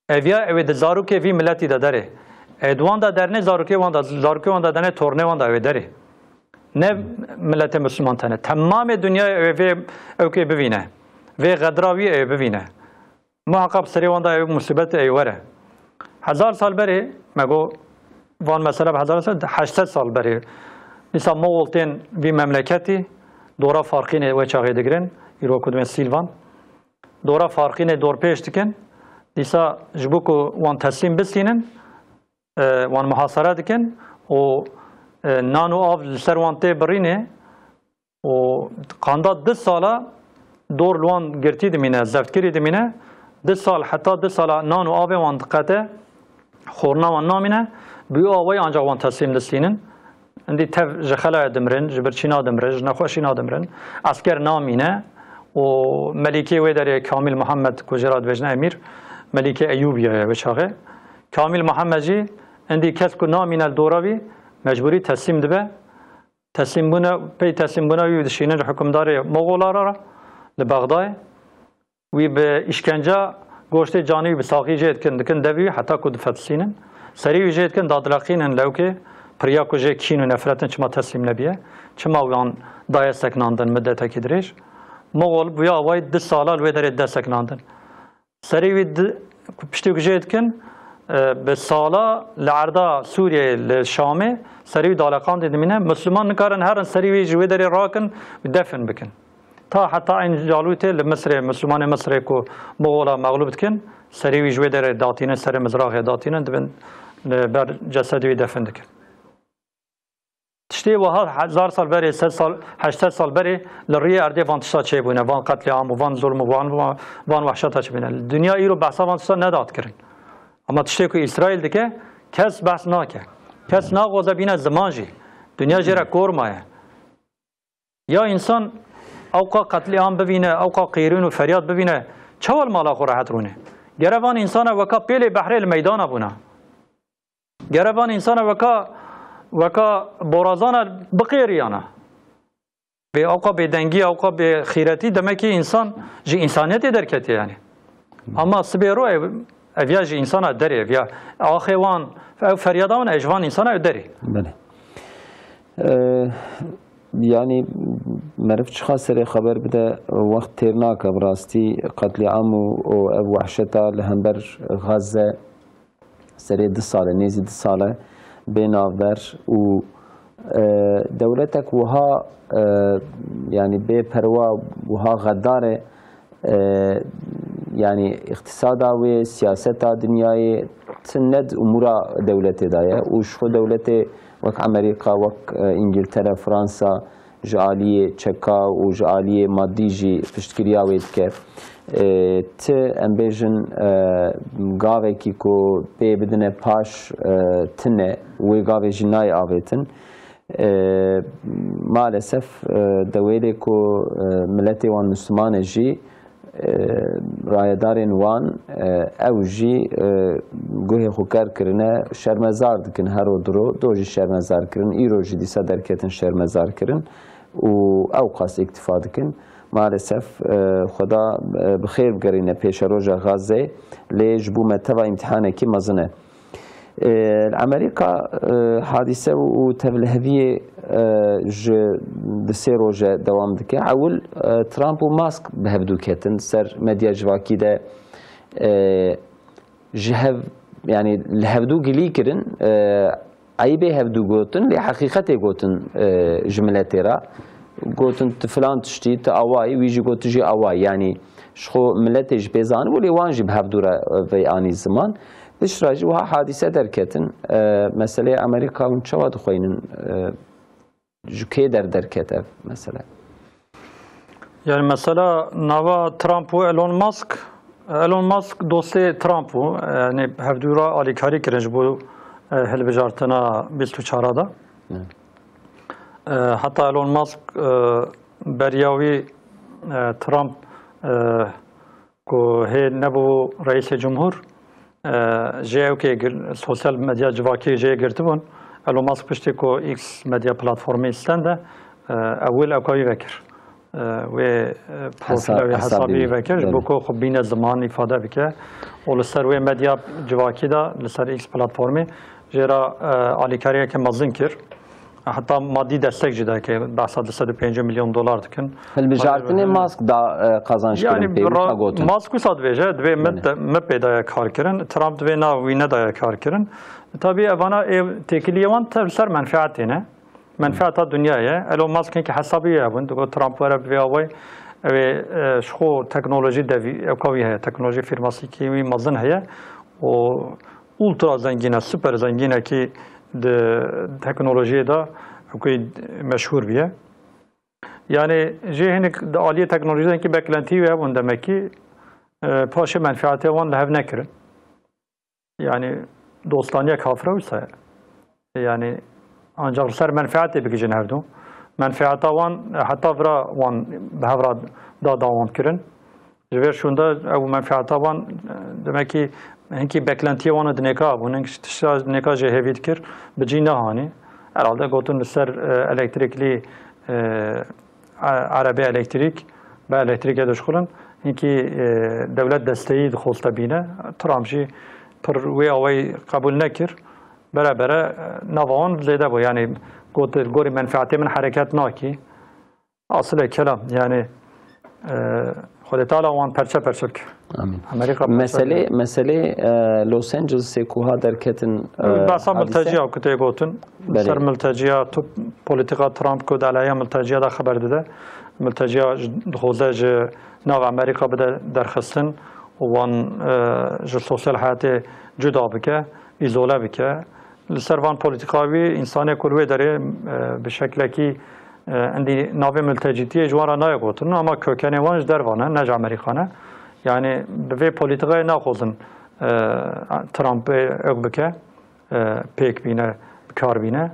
Ev ya ew ê di zarokê vî miletî de derê. Ê di wan de dernê zarokê wan de, zarokê wan de dernê tornê wan de ew ê derê. Ne miletê Müslüman tene. Temamê dinyayê ew ê vê ewkê bivîne. Vê xedra wî ew ê bivîne. Muhaqqaq bi serê wan de ew musîbet ê were. Hezar sal berê, me got, van mesela bi hezar sal, heşt sed sal berê. Dîsa Moxol tên vî memleketî, dora Farqînê wê çaxê digirin, îro ku dibên Sîlvan. Dora Farqînê dorpêç dikin. Dîsa ji bo ku wan teslîm bistînin, e, wan muhasere dikin û, e, nan û av li ser wan tê birînê û qanda du sala dor li wan girtî dimîne, zeftkirî dimîne. Du sal, heta du sala nan û avê wan diqete, xorina wan namîne. Bi wî awayî ancak wan teslîm distînin. Hindî tev ji xelaya dimirin, ji birçîna dimirin, ji nexweşîna dimirin. Esker namîne û Melîkê wê derê Kamîl Muhammed ku jê re dibêjin Emîr, Melîkê Eyûbiya ye wê çaxê. Kamîl Muhammed jî hindî kes ku namîne li dora wî mecbûrî teslîm dibe. Teslîmbûna, pey teslîmbûna wî dişînin hukimdarê Moxola re li Bexdayê. Wî bi îşkenca goştê canî wî bi saxî jê dikin, dikin devî wî heta ku difetisînin. Serî wî jê dikin, dadileqînin lewkê, piriya ku jê kîn û nefretin çima teslîm nebiye, çima wan daye seknandin midetekî dirêj. Moxol bi wî awayî du sala li wê derê de seknandin. Serî wî di, piştî ku jê dikin, e, bi sala li erda Sûriyeyê, li Şamê, serî wî daleqandê dimîne. Misliman nikarin herin serî wî ji wê derê rakin û defin bikin. Ta heta eyn Calûtê li Misrê, Mislimanê Misrê ku Moxola mexlûb dikin, serî wî ji wê derê datînin, serê mizraxê datînin, dibin li ber cesedê wî defin dikin. Tiştê wiha hezar sal berê, sed sal, heşt sed sal berê li rûyê erdê van tişta çêbûne, van qetlîam û van zulm û van, van, van wehşeta çêbûne. Dinya îro behsa van tişta nedat kirin. Ama tiştê ku Îsraîl dike, kes behs nake. Kes naxwaze bîne ziman jî. Dinya jê re kor maye. Ya însan ewqa qetlîam bivîne, ewqa qîrûn û feryad bivîne, çawa li mala xwe rehet rûne? Gere van însana weka pêlê behrê li meydana bûna. Gere van însana weka, weka borazana biqêriyana. Bê ewqa bêdengî, ewqa bêxîretî, demekî însan ji însaniyetê derketiye yani. Ama sibê ro ev, ev ya ji însana derê, ev ya axê wan, ev feryada wan, ev ji van însana ev derê. Belê. Ee, yani meriv çiqa serê xeber bide, wext têr nake bi rastî qetlîam û, û ev wehşeta li hember Gazze serê du sale, nêzî du sale bê navber û, e, dewletek wiha, e, yani bê perwa, wiha xedar e, e, yani îqtisada wê, siyaseta dinyayê, ti ne di umûra dewletê de ye û ji xwe dewletê wek Amerîka, wek, e, Îngiltere, Fransa ji aliyê çeka û ji aliyê madî jî piştgiriya wê dike. E, ti, em bêjin, e, gavekî ku pê bidine paş, e, tine, wê gavê jî nayê avêtin. E, maalesef, e, dewêlê ku, e, miletê wan Misliman e jî, e, rayedarên wan, e, ew jî, e, guhê xwe ker kirine, şermezar dikin her ro diro, do jî şermezar kirin, îro jî dîsa derketin şermezar kirin û ew qas îktifa dikin. Maalesef, e, Xweda, e, bi xêr bigerîne pêşeroja Gazze, lê ji bo me teva îmtîhanekî mezin e. E, li Amerîka, e, hadîse û tevliheviyê, e, ji di sê roje dewam dike. Ewil, e, Trump û Musk bi hevdû ketin ser medya civakî de, e, ji hev, yanî li hevdû gilî kirin, e, eybê hevdû gotin, lê heqîqetê gotin, e, ji miletê re. Gotin tu filan tiştî, tu awayî, wî jî got tu jî awayî. Yanî ji xwe miletê jî pê zanibû, lê wan jî bi hevdû re, e, vey anî ziman. Piştre jî wiha hadîse derketin. E, meseleyê Amerîka hûn çawa dixweynin? E, ji kê der derket ev mesele? Yani mesela nava Trump û Elon Musk, Elon Musk dostê Trump bû. Yani hevdû re alîkarî kirin ji bo, e, hilbijartina bîst û çar de. Evet. E, heta Elon Musk, e, beriya wî, e, Trump, e, ku hê nebû reîsê cumhur, e, jê ew kê gir-, sosyal medya civakî jê girtibûn. Elon Musk piştî ku X medya platformê stende, e, ewil ew kawî vekir. E, wê, e, profîla wê hesabî vekir, ji bo ku xwe bîne ziman îfade bike. Û li ser wê medya civakî de, li ser X platformê jê re, e, alîkariyeke mezin kir. Heta madî destek jî dike, behsa du sed û pêncî milyon dolar dikin. Hilbijartinê Musk da, e, qazanç kirin pê, wisa gotin. Musk wisa dibêje, divê min, min pê daye kar kirin, Trump divê na wî nedaye kar kirin. Tabî evana ê têkiliyê wan tev ser menfeetê ne. Menfeeta dinyayê. Elon Musk hinkî hesabî wî hebûn, digot Trump were bi vê awayî, ew ê, e, ji xwe teknolojî devî, ewka wî heye, teknolojî firmasîkî wî mezin heye. Û ultra zengîn e, super zengînekî di teknolojiyê de wekî meşhûr bûye. Yani jê hinek di aliyê teknolojiyê de hinkî beklentî wê hebûn demekî, e, paşê menfeetê wan li hev nekirin. Yani dostaniya kafira wisa ye. Yani ancak li ser menfeetê bigihîjin hevdu. Menfeeta wan, e, heta vira wan bi hev re da dawam kirin. Ji vê şûnde ew menfeeta wan, e, demek ki hinkî beklentiyê wan di nêka bûn, hinkî tişta nêka jê hêvî dikir, bi cî nehanî. Herhalde gotin li ser, e, elektrîklî, e, e-, erebê elektrîk, bi elektrîkê dişxulin. Hinkî, e, dewlet desteyî dixwest te bîne. Trump jî pir wê awayî qebûl nekir. Bere bere, e, nava wan zêde bû. Yani got, gorî menfeetê min hereket nakî. Asilê kelam, yani, e, Xwedê Teala wan perçe perçe bike. Amîn. Amerîka perçe Meselê, bike. Meselê, e, Los Angelesê ku ha derketin, e, Behsa hadîse? Milteciya ku tê gotin, Belê. Ser milteciya tu politika Trump ku di alaya milteciya de xeber dide. Milteciya ji, dixwaze ji nav Amerîka bide derxistin û wan, e, ji sosyal heyatê cuda bike, îzole bike. Li ser van polîtîka wî, însanê ku li wê derê, e, bi şeklekî, e, endî navê miltecîtiyê ji wan re nayê gotin, ama kökenê wan ji derva ne, ne ji Amerîka ne. Yani bi vê polîtîkayê naxwazin, e, Trumpê ew bike, e, pêk bîne, bi kar bîne.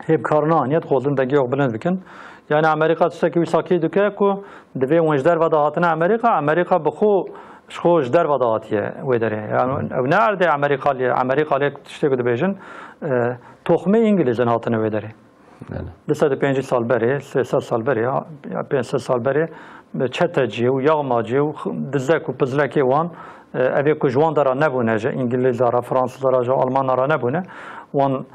Hê bi kar naniye, dixwazin dengê xwe bilind bikin. Yani Amerîka tiştekî wisa kî dike ku divê wan ji derva de hatine Amerîka, Amerîka bi xwe, ji xwe ji derva de hatiye wê derê. Yani ew ne erdê Amerîkalî ye. Amerîkalî tiştê ku dibêjin, e, toxmê Îngilîzin hatine wê derê. Belê. Du sed û pêncî sal berê, sê sed sal berê, ya, ya pênc sed sal berê, çetecî û yağmacî û x-, dizek û pizlekê wan, e, evê ku ji wan dera nebûne, ji Îngilîza re, Fransîza re, ji Almana re nebûne, wan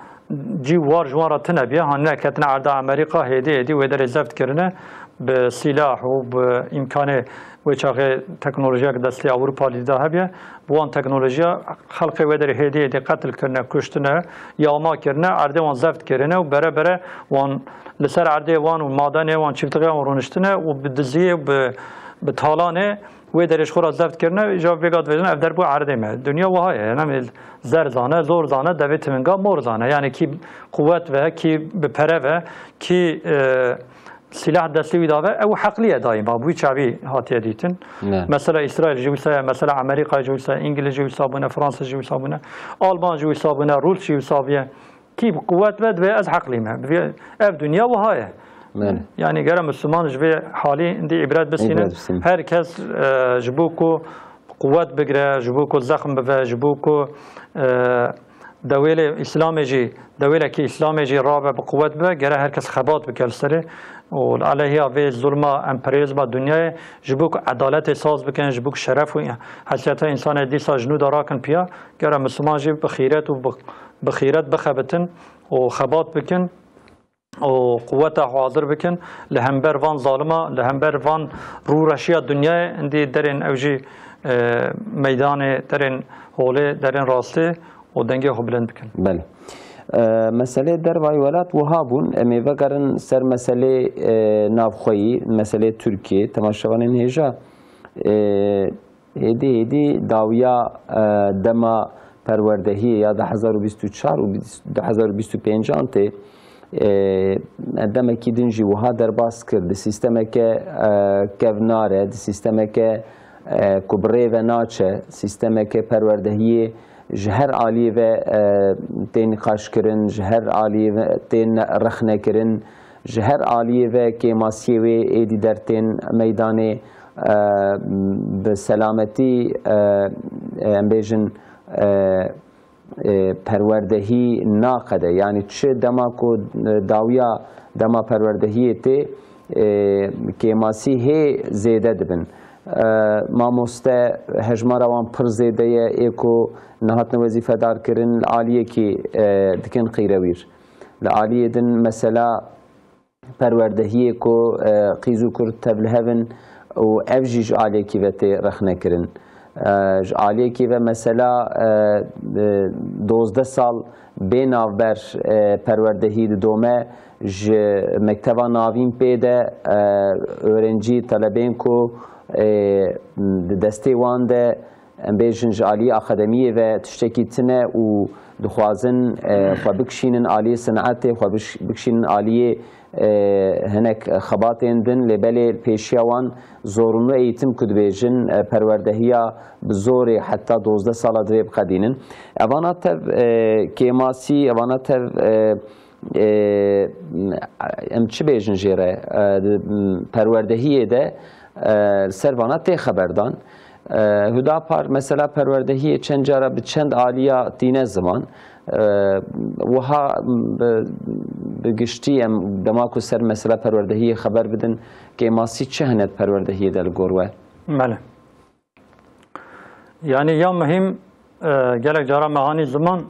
cî û war ji wan re tune bûye, hanine ketine erda Amerîka, hêdî hêdî wê derê zeft kirine, bi sîlah û bi îmkanê wê çaxê teknolojiyek destê Ewropalî de hebûye, bi wan teknolojiya xelkê wê derê hêdî hêdî qetil kirine, kuştine, yağma kirine, erdê wan zeft kirine û bere bere wan li ser erdê wan û madenê wan, çiftixê wan rûniştine û bi diziyê û bi, bi talanê wê derê ji xwe re zeft kirine, îja vêga dibêjin ev der bû erdê me. Dinya wiha ye, yani zer zane, zor zane, devê timinga mor zane. Yani kî quwet ve, kî bi pere ve, kî, e, silah destê wî dabe, ew heqlî ye daîma, bi wî çavî hatiye dîtin. Mesela Îsraîl jî wisa ye, mesela Amerîka jî wisa ye, Îngiliz jî wisa bûne, Fransız jî wisa bûne, Alman jî wisa bûne, Rûs jî wisa bûye. Kî bi quwet be, divê ez heqlî me. Divê ev dinya wiha ye. Belê. Yani gere Müslüman ji vê halî îndî îbret bisînin. Îbret bisînin. Her kes, e, ji bo ku quwet bigire, ji bo ku zexm bive, ji bo ku, e, dewêlê Îslamê jî, dewêlekî Îslamê jî rabe, bi quwet bibe, gere her kes xebat bike li serê û li aleyhiya vê zulma emperyalîzma dinyayê, ji bo ku edaletê saz bikin, ji bo ku şeref û hesiyeta însanê dîsa ji nû de rakin piya, gere Müslüman jî bi xîret û bi, bi xîret bixebitin û xebat bikin û quweta xwe hazir bikin li hember van zalima, li hember van rûreşiya dinyayê, îndî derên ew jî, e, meydanê, derên holê, derên rastê û dengê xwe bilind bikin. Belê. E, meselê dervayî welat wiha bûn. Em ê vegerin ser meselê, e, navxweyî, meselê Tirkiyê. Temaşevanên hêja, e, Êdî, êdî dawiya, e, dema perwerdehiyê ya du hezar û bîst û çar û du hezar û bîst û pêncan tê, e, demekî din jî wiha derbas kir. Di sîstemeke, e, kevnar e, di sîstemeke, e, ku bi rê ve naçe, sîstemeke perwerdehiyê ji her aliyê ve, e, tê nîqaşkirin, ji her aliyê ve tê ne-, rexnekirin, Ji her aliyê ve kêmasiyê wê êdî dertên meydanê, e, bi selametî, e, e, em bêjin, e, e, perwerdehî naqede. Yanî çi dema ku, e, dawiya dema perwerdehiyê tê, e, kêmasî hê zêde dibin. E, mamoste hejmara wan pir zêde ye, ê ku nehatine wezîfedar kirin, li aliyekî, e, dikin qîrewîr. Li aliyê din mesela perwerdehiyê ku, e, qîz û kur tevlihev in û ev jî ji aliyekî ve tê rexnekirin. E, ji aliyekî ve mesela, e, e, dozdeh sal bê navber, e, perwerdehî didome, ji mekteva navîn pê de, e, öğrenci, telebên ku, e, di destê wan de, em bêjin ji aliyê akademiyê ve tiştekî tune û dixwazin, e, xwe bikişînin aliyê sinetê, xwe biş-, bikişînin aliyê, e, hinek xebatên din, lê belê pêşiya wan zorunlu eğitim ku dibêjin, e, perwerdehiya bi zorê heta dozdeh sala divê biqedînin. Evana tev, e, kêmasî, evana tev, e, e, em çi bêjin jê re, e, di, m, perwerdehiyê de, e, li ser vana tê xeberdan. E, Hudapar mesela perwerdehiyê çend cara bi çend aliya tîne ziman. E, wiha bi, bi giştî em dema ku ser mesela perwerdehiyê xeber bidin, kêmasî çi hene di perwerdehiyê de li gor we? Belê. Yani ya muhîm, e, gelek cara me hanî ziman,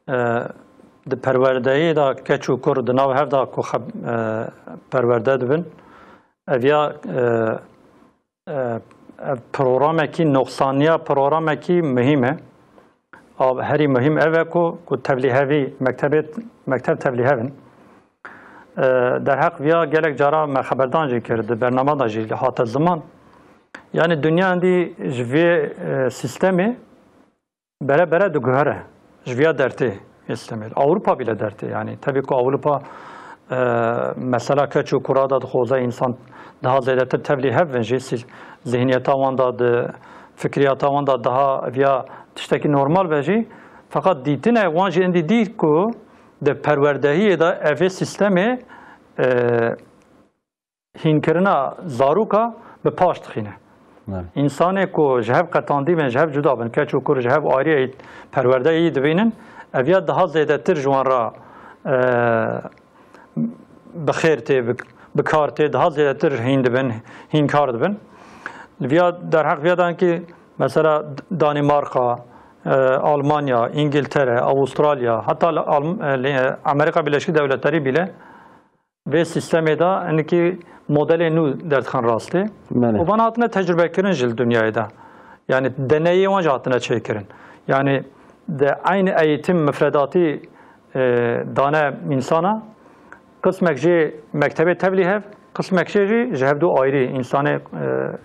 e, di perwerdeyê de keç û kur di nav hev de ku xeb-, e, perwerde dibin, ev ya, e, e, ev programekî, noqsaniya programekî muhîm e. A, herî muhîm ev e ku, ku tevlîhevî, mektebê, mekteb tevlîhev in. E, derheq viya gelek cara me xeberdan jî kir, di bernama de jî hate ziman. Yani dinya endî ji vê, e, sîstemê bere bere diguhere. Ji viya dertê sîstemê. Ewropa bile dertê. Yani tevî ku Ewropa, e, mesela keç û kura da dixwaze însan daha zêdetir tevlîhev bin jî sî-, zihniyeta wan da di fikriyata wan da daha viya tiştekî normal be jî. Feqet dîtine wan jî endî dît ku di perwerdehiyê de evê sîstemê, e, hînkirina zaroka bi paş dixîne. Belê. Însanê ku ji hev qetandî bin, ji hev cuda bin, keç û kur ji hev ayrî perwerdeyî dibînin, ev ya daha zêdetir ji wan re, e, bi xêr tê, bi, bi kar tê, daha zêdetir hîn dibin, hînkar dibin. Viya derheq viya dankî mesela Danimarka, e, Almanya, Îngiltere, Avustralya, heta li Alm-, e, li, e, Amerika Birleşik Devletleri bile vê sîstemê de hinkî modelê nû derdixin rastê. Belê. Û van hatine tecrube kirin jî li dinyayê de. Yani deneyê wan jî hatine çêkirin. Yani de aynı eğitim mifredatî, e, dane însana, qismek jê mektebê tevlîhev, qismek jê jî ji hevdû ayrî însanê, e,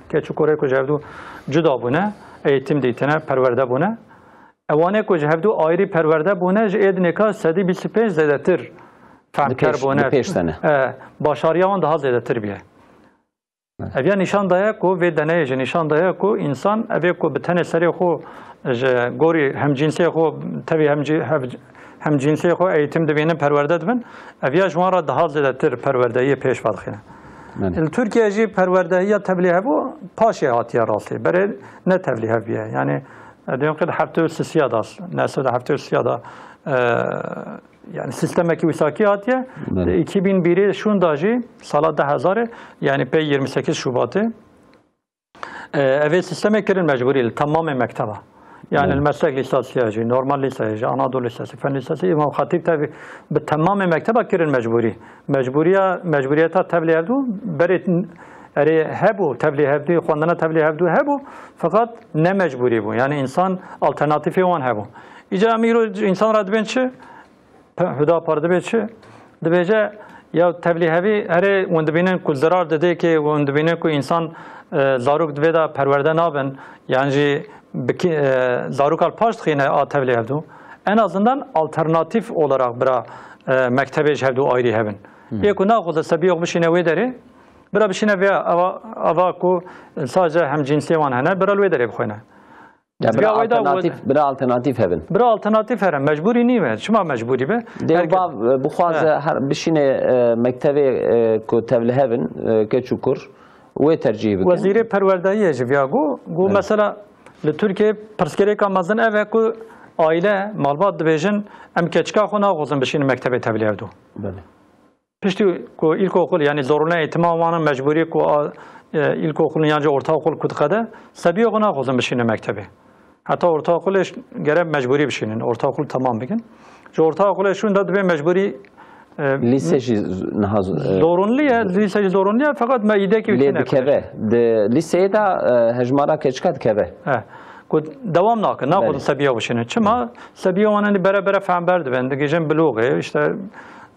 keç û kurê ku ji hevdû cuda bûne, eğitim dîtine, perwerde bûne. Ewanê ku ji hevdû ayrî perwerde bûne, ji êdinêka sedî bîst û pênc zêdetir fehmker bûne, e, başariya wan daha zêdetir bûye. Ev ya nîşan daye ku, vê deneyê jî nîşan daye ku însan, ev ê ku bi tenê serê xwe ji gorî hemcînsê xwe, tevî hemcî-, hev-, hemcînsê xwe eğitim dibînin, perwerde dibin, ev ya ji wan re daha zêdetir perwerdehiyê pêş ve dixîne. Li Tirkiye jî perwerdehiya tevlîhevû paşê hatiye rastî. Berê ne tevlîhev bûye. Yani, e, diyom qid heftê û sisiya da, nesir de heftê û sisiya da, e, yani sistemekî wisa kî hatiye. Belê. Di iki bin birê şûnda jî, sala du hezarê, yani pê yirmi sekiz Şubatê, e, ev ê sistemê kirin mecbûrî li temamê mekteba. Yani, belê, li meslek lîsasiya jî, normal lîseyê jî, Anadolu Lisesi, Fen Lisesi, Îmam Xatîb tevî bi temamê mekteba kirin mecbûrî. Mecbûriya, mecbûriyeta tevlî hevdû berê erê hebû, tevlî hevdû, xwendina tevlî hevdû hebû, feqet ne mecbûrî bû. Yani, însan alternatîfê wan hebû. Îca em îro însan re dibên çi? Pe-, Hüdapar dibê çi? Dibêje, ya tevlîhevî herê hûn dibînin ku zirar didê, kê hûn dibînin ku însan, e, zarok divê de perwerde nabin, yan jî bi kî-, e, zaroka li paş dixîne a tevlîhevdû. En azından alternatîf olarak bira, e, mektebê ji hevdû ayrî hebin. Hı. Yê ku naxwaze sebiyê xwe bişîne wê derê, bira bişîne vê ava, ava ku sadece hemcînsê wan hene, bira li wê derê bixwêne. Ya, bira alternatîf, bira alternatîf hebin. Bira alternatîf here, mecbûrî nîme. Çima mecbûrî be? Dê bav, e, bixwaze her bişîne, e, mektevê, e, ku tevlihev in, e, keç û kur, wê tercîh bikin. Wezîrê perwerdehiyê jî viya got, got mesela li Tirkiyeyê pirsgirêka mezin ev e ku aile, malbat dibêjin, em keçika xwe naxwazin bişînin mektevê tevlîhevdû. Belê. Piştî ku îlkokul, yani zorunlu eğitima wan mecbûrî ku a, e, îlkokulun yan jî ortaokul ku diqede, sebiyê xwe naxwazin bişînin mektebê. Heta ortaokulê ş-, gere mecbûrî bişînin, ortaokul temam bikin. Ji ortaokulê şûnda dibê mecbûrî, e, lîse jî z-, niha z-, e, zorunlu ye, lîse jî zorunlu ye, feqet me îdekî wî lê têne dikeve. Di lîseyê de, e, hejmara keçika dikeve. He. Ku dewam nakin, naxwazin sebiya bişînin. Çima? Sebiya wan hindî bere bere fehmber dibin, digihîjin bilûxê, işte,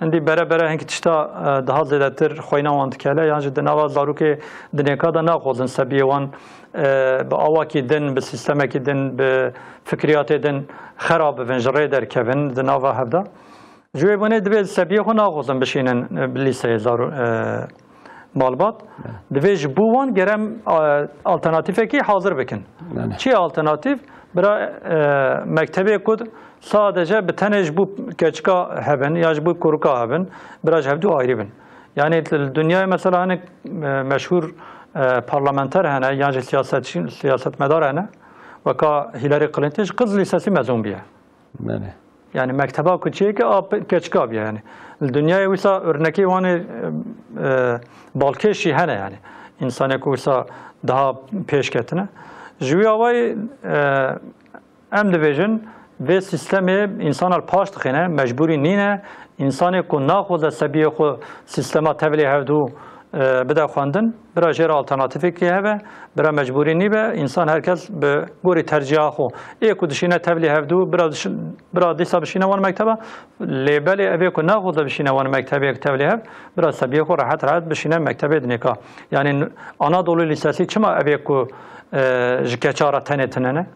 hindî bere bere hinkî tişta, e, daha zêdetir xweyna wan dikele, yan jî di nava zarokê dinêka de naxwazin sebiyê wan, e, bi awakî din, bi sîstemekî din, bi fikriyatê din xera bibin, ji rê derkevin di nava hev de. Ji wê bûnê divê sebiyê xwe naxwazin bişînin, e, bi lîseyê zaro-, e, malbat. Divê ji bo wan gere em, e, alternatîfekî hazir bikin. Çi ye alternatîf? Bira, e, mektebê ku sadece bi tenê ji bo keçika hebin ya ji bo kurika hebin, bira ji hevdû ayrî bin. Yani li dinyayê mesela hinek, e, meşhûr, e, parlamenter hene yan jî siyasetçi, siyasetmedar hene. Weka Hillary Clinton ji Qiz Lîsesî mezûn bûye. Belê. Yani mekteba ku çêke a pe-, keçika bûye yani. Li dinyayê wisa örnekê wan ê, e, e, balkêş jî hene yani. Însanê ku wisa daha pêş ketine. Ji wî awayî, e, em dibêjin, vê sîstemê însanan li paş dixîne, mecbûrî nîne. Însanê ku naxwaze sebiyê xwe sîstema tevlî hevdû, e, bide xwendin, bira jê re alternatîfekî hebe, bira mecbûrî nîbe, însan her kes bi gorî tercîha xwe. Ê ku dişîne tevlî hevdû, bira diş-, bira dîsa bişîne wan mekteba, lê belê evê ku naxwaze bişîne wan mektebê tevlî hev, bira sebiyê xwe rehet rehet bişîne mektebê dinêka. Yani Anadolu Lisesi çima evê ku, e, ji keça re tenê tine ne?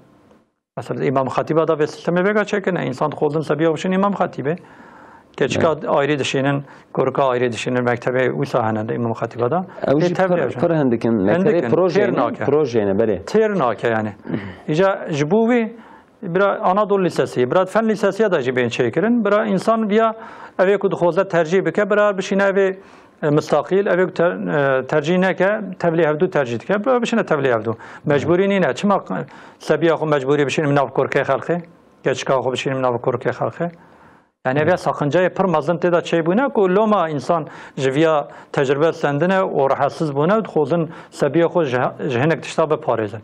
Mesela Îmam Xatîba da vê sistemê vêga çêkirine. Însan dixwazin sebiya bişin Îmam Xatîbê. Keçika ayrî dişînin, kurika ayrî dişînin, mektebê wisa hene di Îmam Xatîba da. Ew jî pir, pir hindik in. Mektebê projeyê ne, projeyê ne, belê. Têr nake yani. Îca ji bo wî bira Anadolu Lisesi, bira Fen Lisesiya da jî bên çêkirin. Bira însan viya evê ku dixwaze tercîh bike, bira bişîne evê e, mistaqîl, ev ê ter-, e, tercîh neke, tevlî hevdû tercîh dike, bi-, bişine tevlî hevdû. Mecbûrî nîne. Çima sebiya xwe mecbûrî bişînim nav kurkê xelkê? Keçika xwe bişînim nav kurkê xelkê? Yani ev ya saqincayê pir mezin tê de çêbûne ku loma însan ji viya tecrube sendine û rehetsiz bûne û dixwazin sebiya xwe ji, ji hinek tişta biparêzin.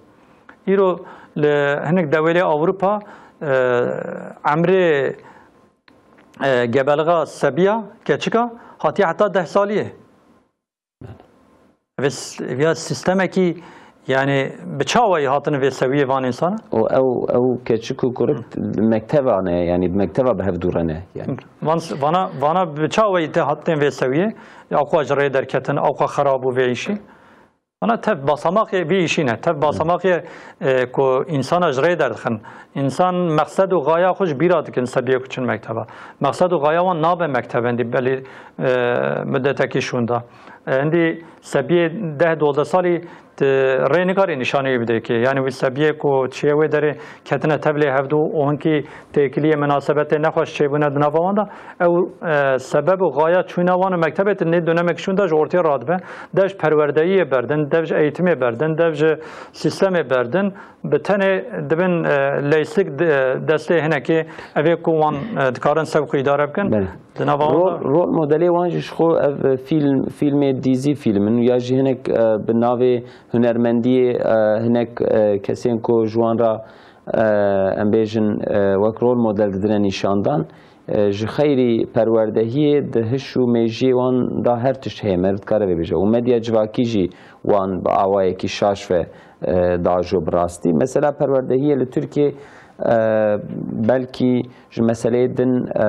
Îro li hinek dewêlê Ewropa, e, emrê e, gebeliga sebiya keçika hatiye heta deh saliyê. Vê s-, vê ya sistemekî, yani bi çawayî hatine vê sewiyê van însana? Û ew, ew keçik û kurik mekteva ne, yani bi mekteva bi hev dû re ne, yani. Van s-, vana, vana bi çawayî te hatine vê sewiyê, ya xwe ji rê derketin, ew xwe xerab û vê îşî. Ana tev basamaqê vî îşî ne. Tev basamaqê, e, ku însana ji rê derdixin. Însan mexsed û xaya xwe ji bîra dikin sebiyê ku çin mekteba. Mexsed û xaya wan nabe mektebendî belî, e, mudetekî şûnda. E, hindî sebiyê deh dozdeh salî tu rê nikarî nîşanî wî bidê ki. Yani wî sebiyê ku çiye wê derê ketine tevlê hevdû û hinkî têkiliyê minasebetê nexweş çêbûne di nava wan de. Ew, e, sebeb û xaya çûna wan û mektebê tu nê dönemek şûnda ji ortê radibe. Dev ji perwerdeyiyê berdin, dev ji eğitimê berdin, dev ji sîstemê berdin. Bi tenê dibin, e, leysik di, e, destê hinekê evê ku wan, e, dikarin sewq idare bikin. Belê. Di nava wan Rol, de rol modelê wan jî ji xwe ev, e, fîlm, fîlmê dîzî fîlm in ya jî hinek, e, bi navê hunermendiyê, e, hinek, e, kesên ku ji wan re, e, em bêjin, e, wek rol model didine nîşandan. E, ji xeyrî perwerdehiyê di hiş û mêjiyê wan de her tişt heye, meriv dikare vê bêje. Û medya civakî jî wan bi awayekî şaş ve, e, diajo bi rastî. Mesela perwerdehiyê li Tirkiyê, e, belkî ji meseleyê din, e,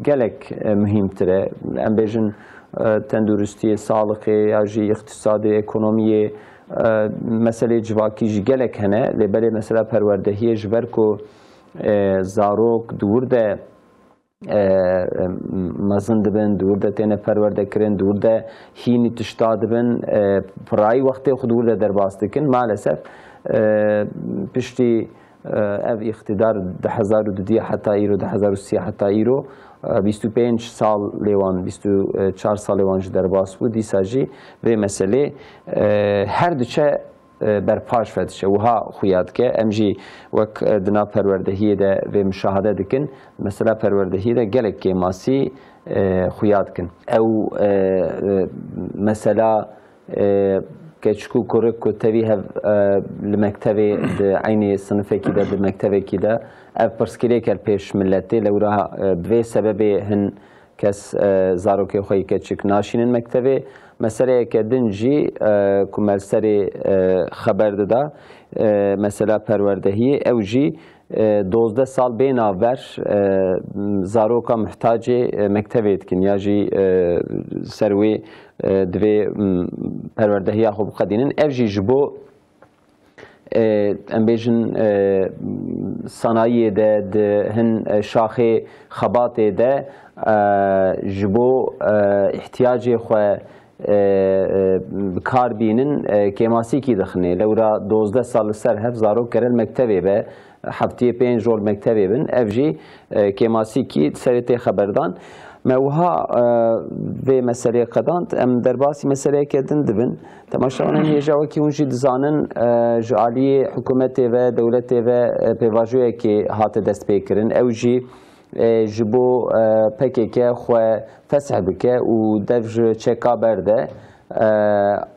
gelek, e, muhîmtir e. Em bêjin, e, tenduristiyê, saxlixê ya jî îqtîsadê, ekonomiyê, e, meseleyê civakî jî gelek hene. Lê belê mesela perwerdehiyê ji ber ku, e, zarok di wir de, e, mezin dibin, di wir de têne perwerdekirin, di wir de hînî tişta dibin, e, pirayî wextê xwe di wir de derbas dikin. Maalesef, e, piştî, e, ev îqtîdar du hezar û dudî heta îro, du hezar û sî heta îro, e, bîst û pênc sal lê wan, bîst û çar salê wan ji derbas bû. Dîsa jî vê meselê, e, her diçe e, berpaş ve diçe. Wiha xuya dike. Em jî wek, e, di nav perwerdehiyê de vê muşahede dikin. Mesela perwerdehiyê de gelek kêmasî, e, xuya dikin. Ew, e, e, mesela, e, keçik û kurik ku tevî hev, e, li mektevê di eynî sinifekî de, di mektevekî de ev pirsgirêk e li pêş miletê. Lewra, e, bi vê sebebê hin kes, e, zarokê xwe yê keçik naşînin mektevê. Meseleyeke din jî, e, ku me li serê, e, xeber dida, e, mesela perwerdehiyê, ew jî, e, dozdeh sal bê navber, e, zaroka muhtacê, e, mektevê dikin ya jî, e, ser wê, e, divê, m, perwerdehiya xwe biqedînin. Ev jî ji bo e, em bêjin, e, sanayiyê de, di hin, e, şaxê xebatê de, e, ji bo, e, îhtiyacê xwe, e, e, bi kar bînin, e, kêmasîkî dixine. Lewra dozdeh sal li ser hev zarok gere li mektevê be, heftiyê pênc rol mektevê bin, ev jî, e, kêmasîkî serê tê xeberdan. Me wiha, e, vê meseleyê qedand, em derbasî meseleyeke din dibin. Temaşevanên hêja wekî hûn jî dizanin, e, ji aliyê hikûmetê ve, dewletê ve, e, pêvajoyekê hate destpêkirin. Ew jî, e, ji bo, e, P K K xwe fesih bike û dev ji çeka berde. E,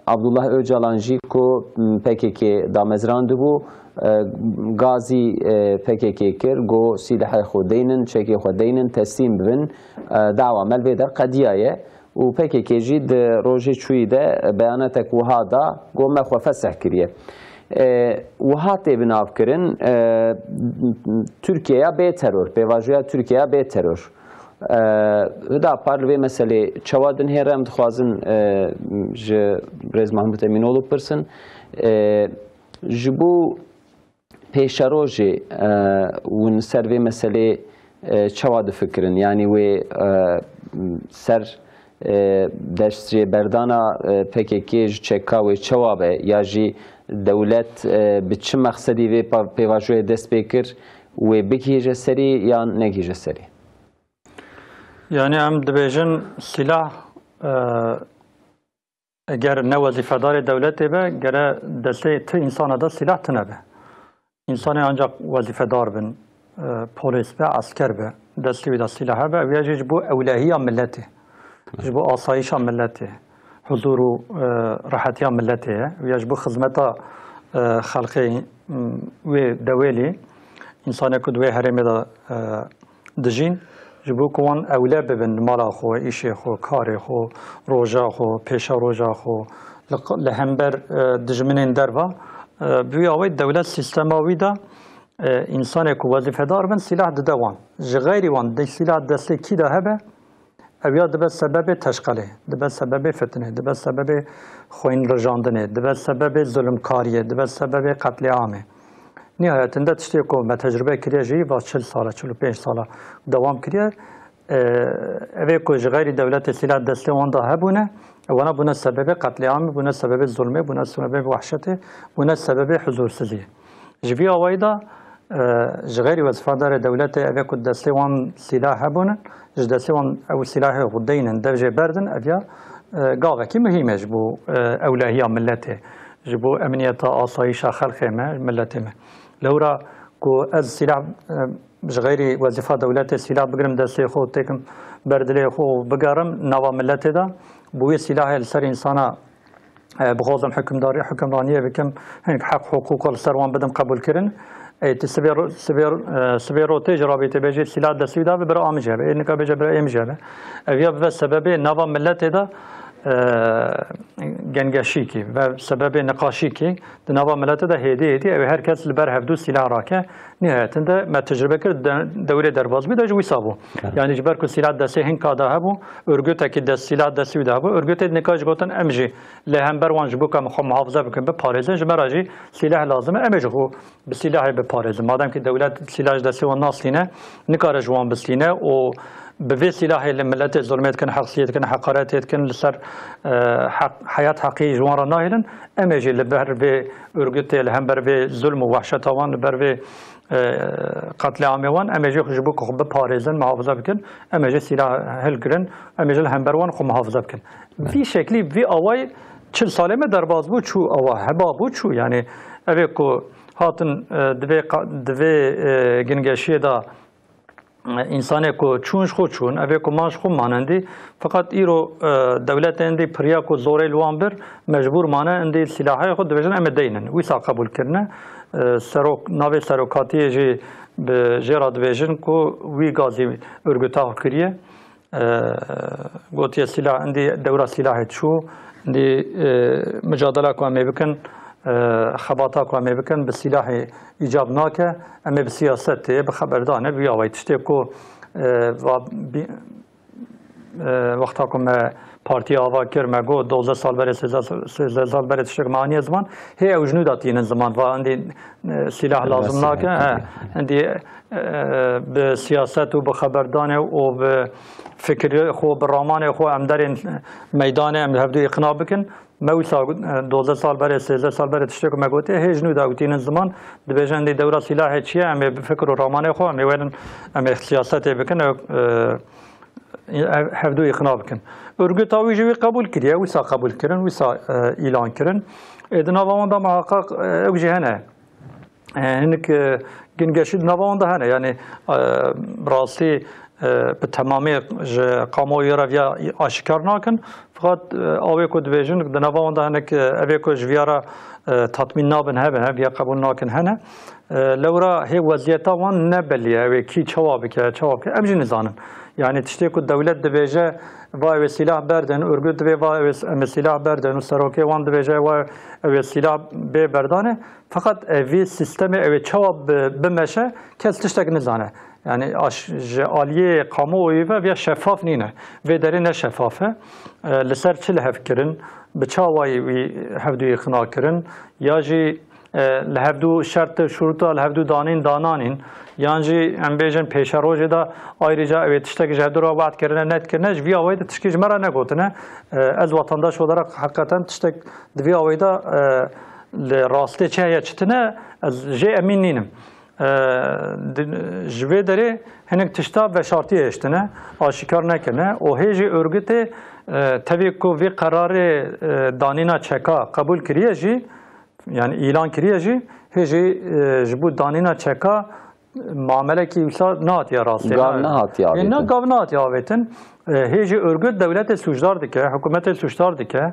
Abdullah Ocalan jî ku P K K damezrandibû, e, gazî, e, P K K kir, got, "Sîlehê xwe deynin, çekê xwe deynin, teslîm bibin." E, dawa me li vê der qediyaye. Û P K K jî di rojê çûyî de beyanetek wiha da, got, "Me xwe fesih kiriye." E, wiha tê binavkirin, e, Tirkiyeya bê teror, pêvajoya Tirkiyeya bê teror. E, Hüdapar li vê meselê çawa dinihêre, em dixwazin, e, ji Birêz Mahmut Emînoğlu bipirsin. E, ji bo pêşerojê, e, hûn ser vê meselê, e, çawa difikirin? Yanî wê, e, ser, e, destjêberdana, e, P K K ji çeka wê çawa be? Ya jî dewlet, e, bi çi mexsedî vê pa-, pêvajoyê dest pê kir? Wê bigihîje serî yan negihîje serî? Yani em dibêjin sîlah, e, eger ne wezîfedarê dewletê be, gere destê ti însana de sîlah tune be. Însanê ancak wezîfedar bin, e, polîs be, esker be, destê wî de sîlah hebe, ew ya jî ji bo ewlehiya miletê, ji bo asayişa miletê, huzur û, e, rehetiya miletê ye. Ew ya ji bo xizmeta, e, xelkê, m, wê dewêlî, însanê ku di wê herêmê de, e, dijîn, ji bo ku wan ewle bibin li mala xwe, îşê xwe, karê xwe, roja xwe, pêşeroja xwe, li q-, li hember, e, dijminên derva, e, bi wî awayî dewlet sîstema wî de, e, însanê ku wezîfedar bin, sîlah dide wan. Ji xeyrî wan, di sîlah destê kî de hebe, Ew ya dibe sebebê teşqelê, dibe sebebê fitnê, dibe sebebê xwîn rijandinê, dibe sebebê zulmkariyê, dibe sebebê qetlîamê. Nihayetinde tiştê ku me tecrube kiriye jî va çil sala, çil û pênc sala dewam kiriye. E, evê ku ji xeyrî dewletê sîlah destê wan de hebûne, wana bûne sebebê qetlîamê, bûne sebebê zulmê, bûne sebebê wehşetê, bûne sebebê huzursiziyê. Ji vî awayî de, e, ji xeyrî wezifadarê dewletê evê ku destê wan sîlah hebûnin, ji destê wan ew sîlahê xwe deynin, dev jê berdin, ev ya, e, gavekî muhîm e ji bo, e, ewlehiya miletê, ji bo emniyeta asayîşa xelkê me, miletê me. Lewra ku ez sîlah, e, ji xeyrî wezîfa dewletê sîlah bigirim destê xwe, têkim ber dilê xwe û bigerim nava miletê de, bi wê sîlahê li ser însana e, bixwazim hukimdarî, hukimraniyê bikim, hinek heq, huquqa li ser wan bidim qebûlkirin. Ê, tu sibê ro-, sibê, e, sibê rotê ji rabîtê bêjî, sîlah destî wî dabe, bira a min jê be. Ê, nika bêje, bira ê min jê be. Ev ya bibe sebebê nava miletê de, e, gengeşîkî, ve sebebê niqaşîkî di nava miletê de hêdî hêdî, ew her kes li ber hevdû sîlah rake. Nihayetinde me tecrube kir, de-, dewrê derbazbûyî de ji wîsa bû. Evet. Yani ji ber ku sîlah destê hinka de hebû, örgütekî dest, sîlah destî wî de hebû. Örgütê nika ji gotin em jî li hember wan ji bo ku em xwe muhafaza bikin, biparêzin, ji me re jî sîleh lazim e, em ê ji xwe bi sîlahê biparêzin. Madem ki dewlet sîlah ji destê wan nastîne, nikare ji wan bistîne û bi vê sîlahê li miletê zulmê dikin, heqsiyê dikin, heqaretê dikin, li ser, e, heq, heyat heqî ji wan re nahêlin, em ê jî li ber vê örgütê, li hember vê zulm û wehşeta wan, li ber vê e, qetlîamê wan, em ê jî ji bo ku xwe biparêzin, muhafaza bikin, em ê jî sîlah hilgirin, em ê jî li hember wan xwe muhafaza bikin. Vî şeklî, vî awayî çil salê me derbaz bû, çû awa heba bû, çû. Yani evê ku hatin, e, divê qa-, divê, e, gingeşiyê de, e, însanê ku çûn ji xwe çûn, evê ku man ji xwe man endî. Feqet îro, e, dewletê endî piriya ku zorê li wan bir, mecbûr mane, endî sîlahayê xwe dibêjin, em ê deynin. Wîsa qebûl kirine. E, serok, navê serokatiyê jî bi jê re dibêjin ku wî gazî örgüta xwe kiriye. E, gotiye sîlah, endî dewra sîlahê çû, endî, e, micadela ku em ê bikin, e, xebata ku em ê bikin bi sîlahê îcab nake, em ê bi siyasetê, bi xeberdanê, bi wî awayî tiştê ku, e, va bî-, e, wexta ku me partiyê ava kir, me got, dozdeh sal berê, sêzdeh sal, sêzdeh sal berê tiştek me aniye ziman, hê ew ji nû de tînin ziman, va endî, e, sîlah lazim nake, he, endî, e, bi siyaset û bi xeberdanê û bi fikirê xwe, bi ramanê xwe em derên meydanê, em hevdû îqna bikin. Me wisa got, e, dozdeh sal berê, sêzdeh sal berê tiştê ku me gotiye, hê ji nû de ew tînin ziman, dibêjin, endî dewra sîlahê çi ye, em ê bi fikir û ramanê xwe, em ê werin, em ê siyasetê bikin, ew, e, ev hevdû îqna bikin. Örgüta wî jî wî qebûl kiriye, wisa qebûl kirin, wisa, e, îlan kirin. Ê, di nava wan de muhaqqaq, e, ew jî hene. E, hinek, e, gingeşî di nava wan de hene. Yani, e, rastî, e, bi temamî ji kamuoyê re viya aşikar nakin. Fakat, e, awê ku dibêjin, di nava wan de hinek, e, evê ku ji viya re, e, tatmîn nabin hebin, he, viya qebûl nakin hene. E, lewra hê weziyeta wan ne belî ye, ew ê kî çawa bike, çawa bike, em jî nizanin. Yani tiştê ku dewlet dibêje, va ew ê sîlah berdin, örgüt divê va ew ê, em ê sîlah berdin û serokê wan dibêje, va ew ê sîlah bê berdanê. Feqet evî sîstemê ew ê çawa bi-, bimeşe, kes tiştek nizane. Yani aş-, ji aliyê kamuoyê ve viya şeffaf nîne. Vê derê ne şeffaf e. E, li ser çi li hev kirin, bi çi awayî wî hevdû îqna kirin, ya jî, e, li hevdû şert û şurûta li hevdû danîn dananîn, yan jî em bêjin pêşerojê de ayrıca ew ê tiştek ji hevdû re we'd kirine, nedikirine, ji vî awayî de tişkî ji me re negotine. E, ez wetandaş olarak heqîqeten tiştek di vî awayî de, e, li rastê çi heye çi tune, ez jê emîn nînim. E, di-, ji vê derê hinek tişta veşartiyê hiştine, aşikar nekirine û hê jî örgütê, e, tevî ku vî qerarê, e, danîna çeka qebûl kiriye jî, yani îlan kiriye jî, hê jî, e, ji bo danîna çeka mamelekî wisa nehatiye rastê. Gav nehatiye avêtin. Ê, ne, gav nehatiye avêtin. E, hê jî örgüt dewletê sûcdar dike, hikûmetê sûcdar dike.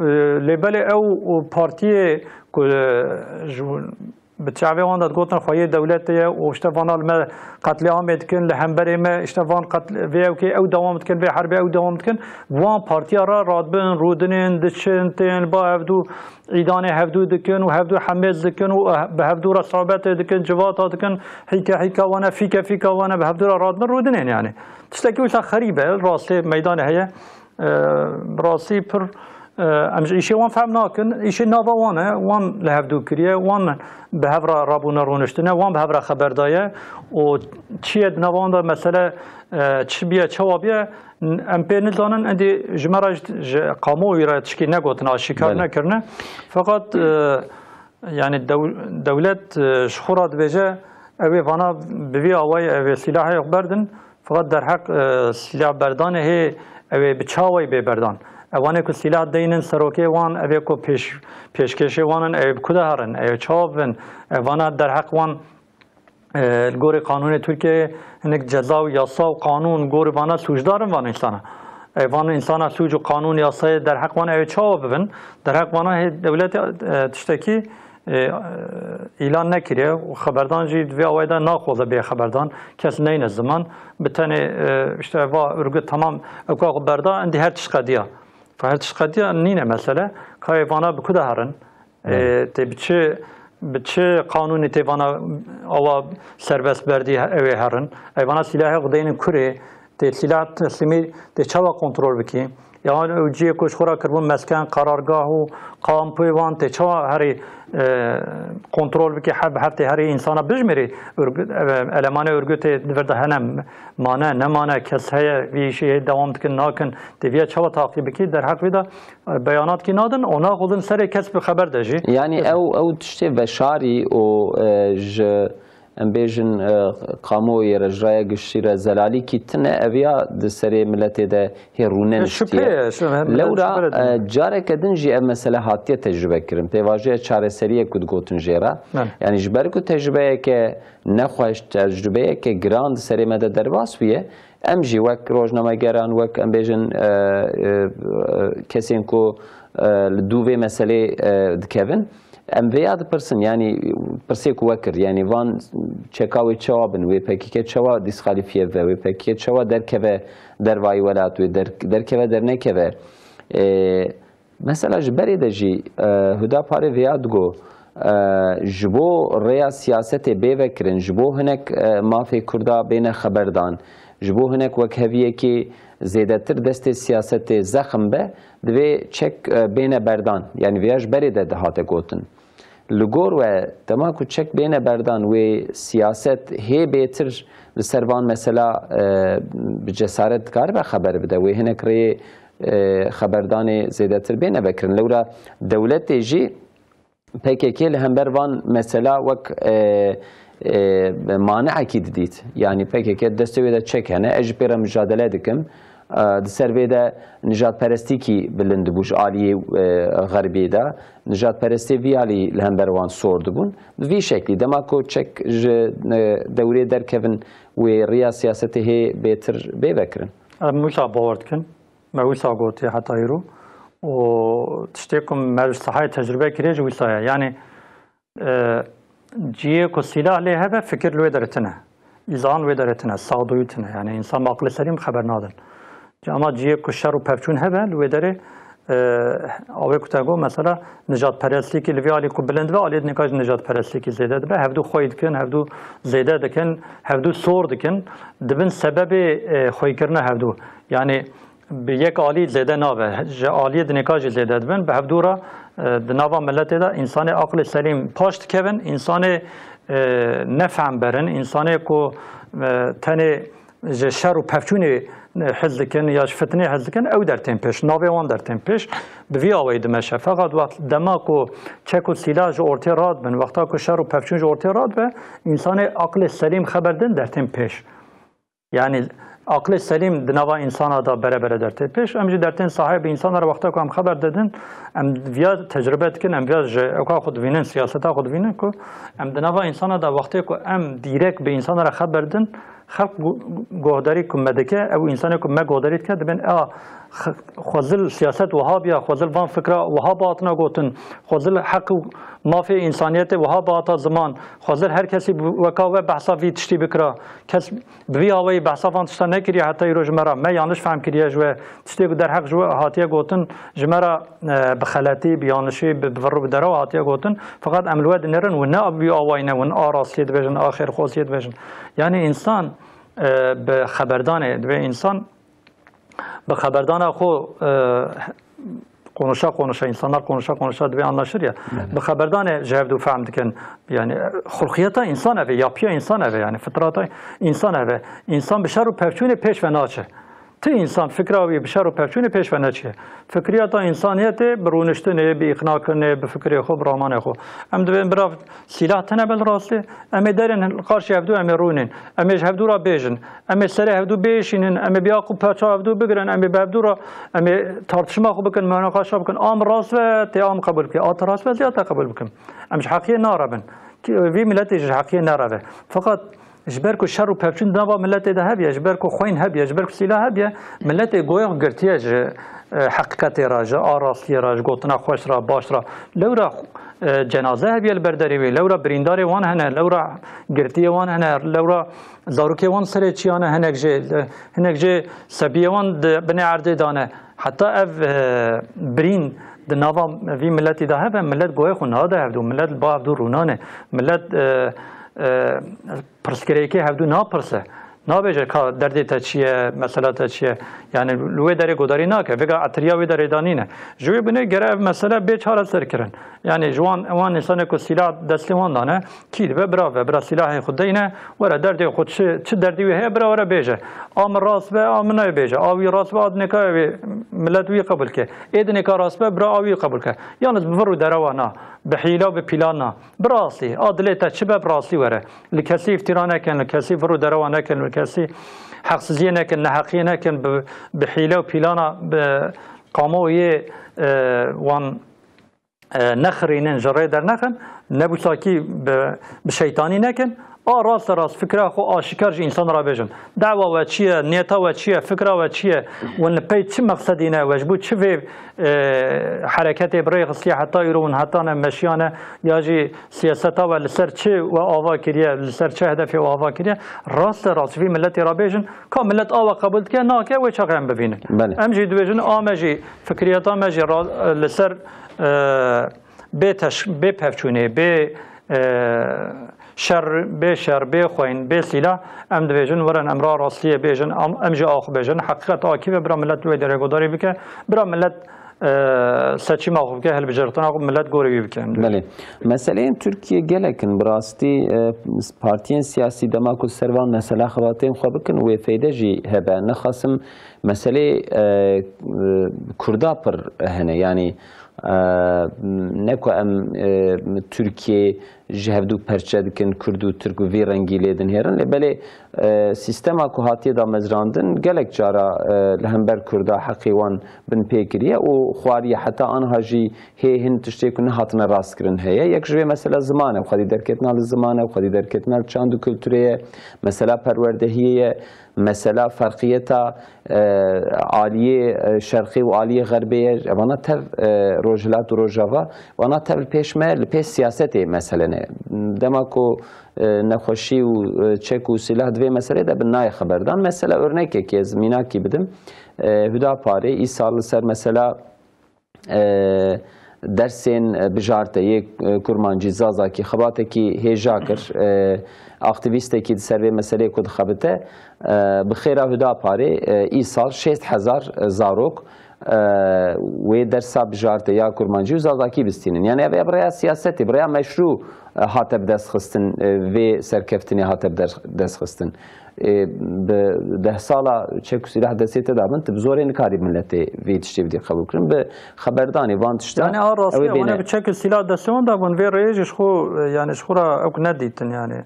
E, lê belê ew û partiyê ku, e, ji Bi çavê wan de digotin xweyê dewletê ye û işte vana li me qetlîamê dikin, li hemberê me işte van qetl-, vê ewkê ew dewam dikin, vê herbê ew dewam dikin. Wan partiya re radibin, rûdinên, diçin, tên ba hevdû, îdanê hevdû dikin û hevdû hemêz dikin û bi hevdû re sohbetê dikin, civata dikin, hîke hîka wane, fîke fîka wane, bi hevdû re radibin, rûdinên yani. Tiştekî wisa xerîb e, rastê meydanê heye. E, bi rastî pir, e, em ji îşê wan fehm nakin. Îşê nava wan e, wan li hevdû kiriye, wan bi hev re rabûne rûniştine, wan bi hev re xeber daye û çi ye di nava wan de mesele, e, çi biye, çawa biye, n-, em pê nizanin, endî ji me re ji, ji kamuoyî re tişkî negotin, aşîkar Belê. nekirine. Feqet, e, Yani dew-, dewlet, e, ji xwe re dibêje, ew ê vana bi vî awayî ew ê sîlahê xwe berdin, feqet derheq, e, sîlahberdanê hê ew ê bi çi awayî bê berdan? Ewanê ku sîlah deynin serokê wan, ev ê ku pêş-, pêşkêşê wan in, ew ê bi ku de herin, ew ê çawa bibin? Ev vana derheq wan, e, li gorî qanûnê Tirkiyeyê hinek ceza û yasa û qanûn gorî vana sûcdar in van însana. E, van însana sûc û qanûn yasayê derheq wan ew ê çawa bibin? Derheq vana hê dewletê, e, tiştekî, e, e, îlan nekiriye û xeberdan jî di vê awayê de naxwaze bê xeberdan. Kes neyne ziman. Bi tenê, e, işte va örgüt tamam ewka xwe berda, endî her tişt qediya. Her tişt qediya nîne mesele. Ka hê vana bi ku de herin? Belê. E, tê bi çi, bi çi qanûnê tê vana awa serbest berdî he-, ew ê herin? Ev vana sîlahê xwe deynin kurê, tê sîlah teslîmî tê çawa kontrol bikî? Ya ew cihê ku ji xwe re kiribûn mesken, qarargah û kampê wan tê çawa herî, e, kontrol bikî, hev bi hev tê herî însana bijmêrî? Örgüt, e, elemanê örgütê di vir de hene, mane, nemane, kes heye, vî îşê hê dewam dikin, nakin, tê viya çawa taqîb bikî? Derheq vê de, e, beyanatkî nadin û naxwazin serê kes bi xeber de jî. Yani ew, ew tiştê veşarî û, e, ji, em bêjin, e, kamuoyê re, ji raya giştî re zelalîkî tine, ev ya di serê miletê de hê rûne E, niştiye. şüphe ye, şüphe, Lewra, şüphe ye. e, careke din jî ev mesele hatiye tecrube kirin. Pêvajoya çareseriyê ku digotin jê re. Belê. Yani ji ber ku tecrubeyeke nexweş, tecrubeyeke giran di serê me de derbas bûye, em jî wek rojnamegeran, wek em bêjin, e, e, e, kesên ku, e, li dû vê meselê, e, dikevin, em vêya dipirsin, yanî pirsê ku we kir, yanî van çeka wê çawa bin, wê P K K çawa dîsxalifiye ve, wê P K K çawa derkeve dervayî welat, wê der-, derkeve dernekeve. E, Mesela ji berê de jî, e, Huda Parê vêya digo, e, ji bo rêya siyasetê bê vekirin, ji bo hinek, e, mafê Kurda bêne xeberdan, ji bo hinek wekheviyekê zêdetir destê siyasetê zexm be, divê çek, e, bêne berdan. Yani vêya ji berê de dihate gotin. Li gor we, dema ku çek bêne berdan, wê siyaset hê bêtir li ser van mesela, e, bi cesaret dikaribe xeber bide, wê hinek rêyê, e, xeberdanê zêdetir bêne vekirin. Lewra dewletê jî P K K li hember van mesela wek, e, e, manekî didît. Yani P K K destê wê de çek hene, ez ji pê re micadele dikim. E, di ser vê de nijadperestîkî bilind dibû ji aliyê, e, xerbiyê de. Nijadperestê vî alî li hember wan sor dibûn. Bi vî şeklî dema ku çek ji, e, dewrê derkevin wê riya siyasetê hê bêtir bê vekirin. Em wisa bawer dikin. Me wisa gotiye heta îro. Û tiştê ku me ji sahayê tecrube kiriye jî wisa ye. Yani, e, cihê ku sîlah lê hebe fikir li wê derê tine. Îzan wê derê tine, sağduyu tine. Yani însan bi aqlê selîm xeber nadin. Ama cihê ku şer û pevçûn hebe li wê derê, e, awê ku te got, mesela nijadperestlikî li vê alî ku bilind be, aliyê dinêka jî nijadperestlikî zêde dibe. Hevdû xwey dikin, hevdû zêde dikin, hevdû sor dikin. Dibin sebebê, e, xweykirina hevdû. Yani bi yek alî zêde nabe, ji aliyê dinêka jî zêde dibin. Bi hevdû re, e, di nava miletê de însanê aqlê selîm paş dikevin, însanê, e, nefehm berin, însanê ku, e, tenê ji şer û pevçûnê, e, hez dikin ya ji fitnê hez dikin, ew dertên pêş, navê wan dertên pêş, bi vî awayî dimeşe. Feqet wext dema ku çek û sîlah ji ortê radibin, wexta ku şer û pevçûn ji ortê radibe, însanê aqlê selîm xeber din dertên pêş. Yani aqlê selîm di nava însana de bere bere dertê pêş. Em jî dertên sahayê bi însana re wexta ku em xeber didin, em viya tecrube dikin, em viya ji ewka xwe divînin, siyaseta xwe divînin ku em di nava însana de wextê ku em dîrek bi însana re xeber din, Xelk gu-, guhdarî ku me dike, ew însanê ku me guhdarî dike, dibên a x-, xwezil siyaset wiha biya, xwezil van fikra wiha bi hatina gotin, xwezil heq û mafê însaniyetê wiha bi hata ziman, xwezil her kesî bi-, weka we behsa vî tiştî bikira. Kes bi vî awayî behsa van tişta nekiriye heta îro ji me re. Me yanlış fehm kiriye ji we. Tiştê ku derheq ji we hatiye gotin, ji me re, e, bi xeletî, bi yanlişî, bi, bi vir û bi derew hatiye gotin. Feqet em li we dinêrin, win ne bi wî awayî ne, win a rastiyê dibêjin, a xêrxwaziyê dibêjin. Yanî însan, e, bi xeberdanê, divê însan bi xeberdana xwe, e, konuşa konuşa, insanlar konuşa konuşa divê anlaşır ya. Evet. Bi xeberdanê ji hevdû fehm dikin. Yani, xulqiyeta însan ev e, yapıya însan ev e, yani, fitrata însan ev e. Însan bi şer û pevçûnê pêş ve naçe. Ti însan fikra wî bi şer û pevçûnê pêş ve neçiye. Fikriyata însaniyetê bi rûniştinê, bi îqnakirinê, bi fikrê xwe, bi ramanê xwe. Em divên bira sîlah tune be li rastî, em ê derên li qarşî hevdû em ê rûnên. Em ê ji hevdû re bêjin. Em ê serê hevdû biêşînin. Em ê bi ya xwe parça hevdû bigirin. Em ê bi hevdû re, em ê tartişma xwe bikin, munaqaşa bikin. A min rast ve, tê a min qebûl bike. A te rast ve, ez ya te qebûl bikim. Em ji heqiyê narebin. Ki, vî miletê ji heqiyê nereve. Feqet ji ber ku şer û pevçûn di nava miletê de hebiye, ji ber ku xweyn hebiye, ji ber ku sîlah hebiye, miletê goyê xwe girtiye ji, e, heqîqetê re, ji a rastiyê re, ji gotina xweş re, baş re. Lewra, e, cenaze hebiye li ber derê wê, lewra birîndarê wan hene, lewra girtiyê wan hene, lewra zarokê wan serê çiyane, hinek jê, e, hinek jê sebiyê wan di binê erdê dane. Heta ev, e, birîn di nava vî miletî de hebe, milet goyê xwe nade hevdû, milet li ba hevdû rûnane. Milet, e, e, pirsgirêkê hevdû napirse. Nabêje ka derdê te çi ye, mesela te çi ye. Yani li wê derê godarî nake. Vêga etiriya wê derê de nîne. Ji wê binê gere ev mesele bê çareserkirin. Yani ji wan, wan însanê ku sîlah destê wan dane, kî dibe bira ve, bira sîlahê xwe deyne, were derdê xwe çi, çi derdî wê heye, bira were bêje. A min rast be, a min nayê bêje. A wî rast be, a dinêka wê, milet wî qebul ke. Ê dinêka rast be, bira a wî qebul ke. Yalnız bi vir û derewa na, bi hîle û bi pîlan na. Bi rastî, a dilê te çi be, bi rastî were. Li kesî îftîra nekin, li kesî vir û derewa nekin, li kesî heqsiziyê nekin, neheqiyê nekin, bi, bi hîle û pîlana, bi kamuoyê, e, wan, e, nexirînin, ji rê dernexin, ne bi sakî bi, bi şeytanî nekin. A raste rast fikra xwe aşikar ji însan re bêjin. Dawa we çi ye, niyeta we çi ye, fikra we çi ye, win li pey çi mexsedî ne, we ji bo çi vê, e, hereketê bi rê xistiye heta îro win hetane meşiyane, ya jî siyaseta we li ser çi we ava kiriye, li ser çi hedefê we ava kiriye, raste rast vî miletê re bêjin, ka milet a we qebûl dike, nake, wê çaxê em bivînin. Belê. Em jî dibêjin, a me jî, fikriyeta me jî ra-, li ser, e, bê teş-, bê pevçûnê, bê, e, şer, bê şer, bê xweyn, bê sîlah, em dibêjin, werin em ra rastiyê bêjin, em, em jî a xwe bêjin. Heqîqet a kî ve, bira milet wê derê godarî bike, bira milet, e, seçîma xwe bike, hilbijartina xwe, milet gorê wî bike, em dibêjin. Belê. Meseleyên Tirkiye gelek in, bi rastî, e, partiyên siyasî dema ku ser van mesela xebatên xwe bikin, wê feyde jî hebe. Nexasim meselê, e, e, Kurda pir hene. Yanî, e, ne ku em, e, Tirkiye ji hevdû perçe dikin, Kurd û Tirk bi vî rengî lê dinhêrin, lê belê, e, sîstema ku hatiye damezrandin gelek cara, e, li hember Kurda heqê wan binpê kiriye û xwariye, heta anha jî hê hin tiştê ku nehatine rastkirin heye. Yek ji vê mesela ziman e, xwedî derketina li ziman e, xwedî derketina li çand û kulturê ye, mesela perwerdehiyê ye, mesela ferqiyeta, e, aliyê, e, şerqî û aliyê xerbê ye. Evana tev, e, rojhilat û rojava, vana tev li pêş me, li pêş siyasetê mesele ne. Dema ku, e, nexweşî û, e, çek û sîlah di vê meselê de bi nayê xeberdan. Mesela örnekekê ez mînakî bidim. E, Hudaparê îsal li ser mesela, e, dersên, e, bijarte yê, e, kurmancî, zazakî, xebatekî hêja kir. E, aktîvîstekî di ser vê meseleyê ku dixebite, e, bi xêra Hudaparê, e, îsal şêst hezar zarok, e, wê dersa bijarte ya kurmancî û zazakî bistînin. Yani ev, ev rêya siyasetê, bi rêya meşrû, e, hate bi dest xistin, e, vê serkeftinê hate bi der-, dest xistin. E, bi deh sala çek û sîlah destê te dabin, tu bi zorê nikarî miletê vê tiştê bidî qebûl kirin. Bi xeberdanê van tişta Yani a ew ê rastî, bêne. Wana bi çek û sîlah destê wan dabûn, vê rêyê jî ji xwe, e, yani ji xwe re ew nedîtin yani.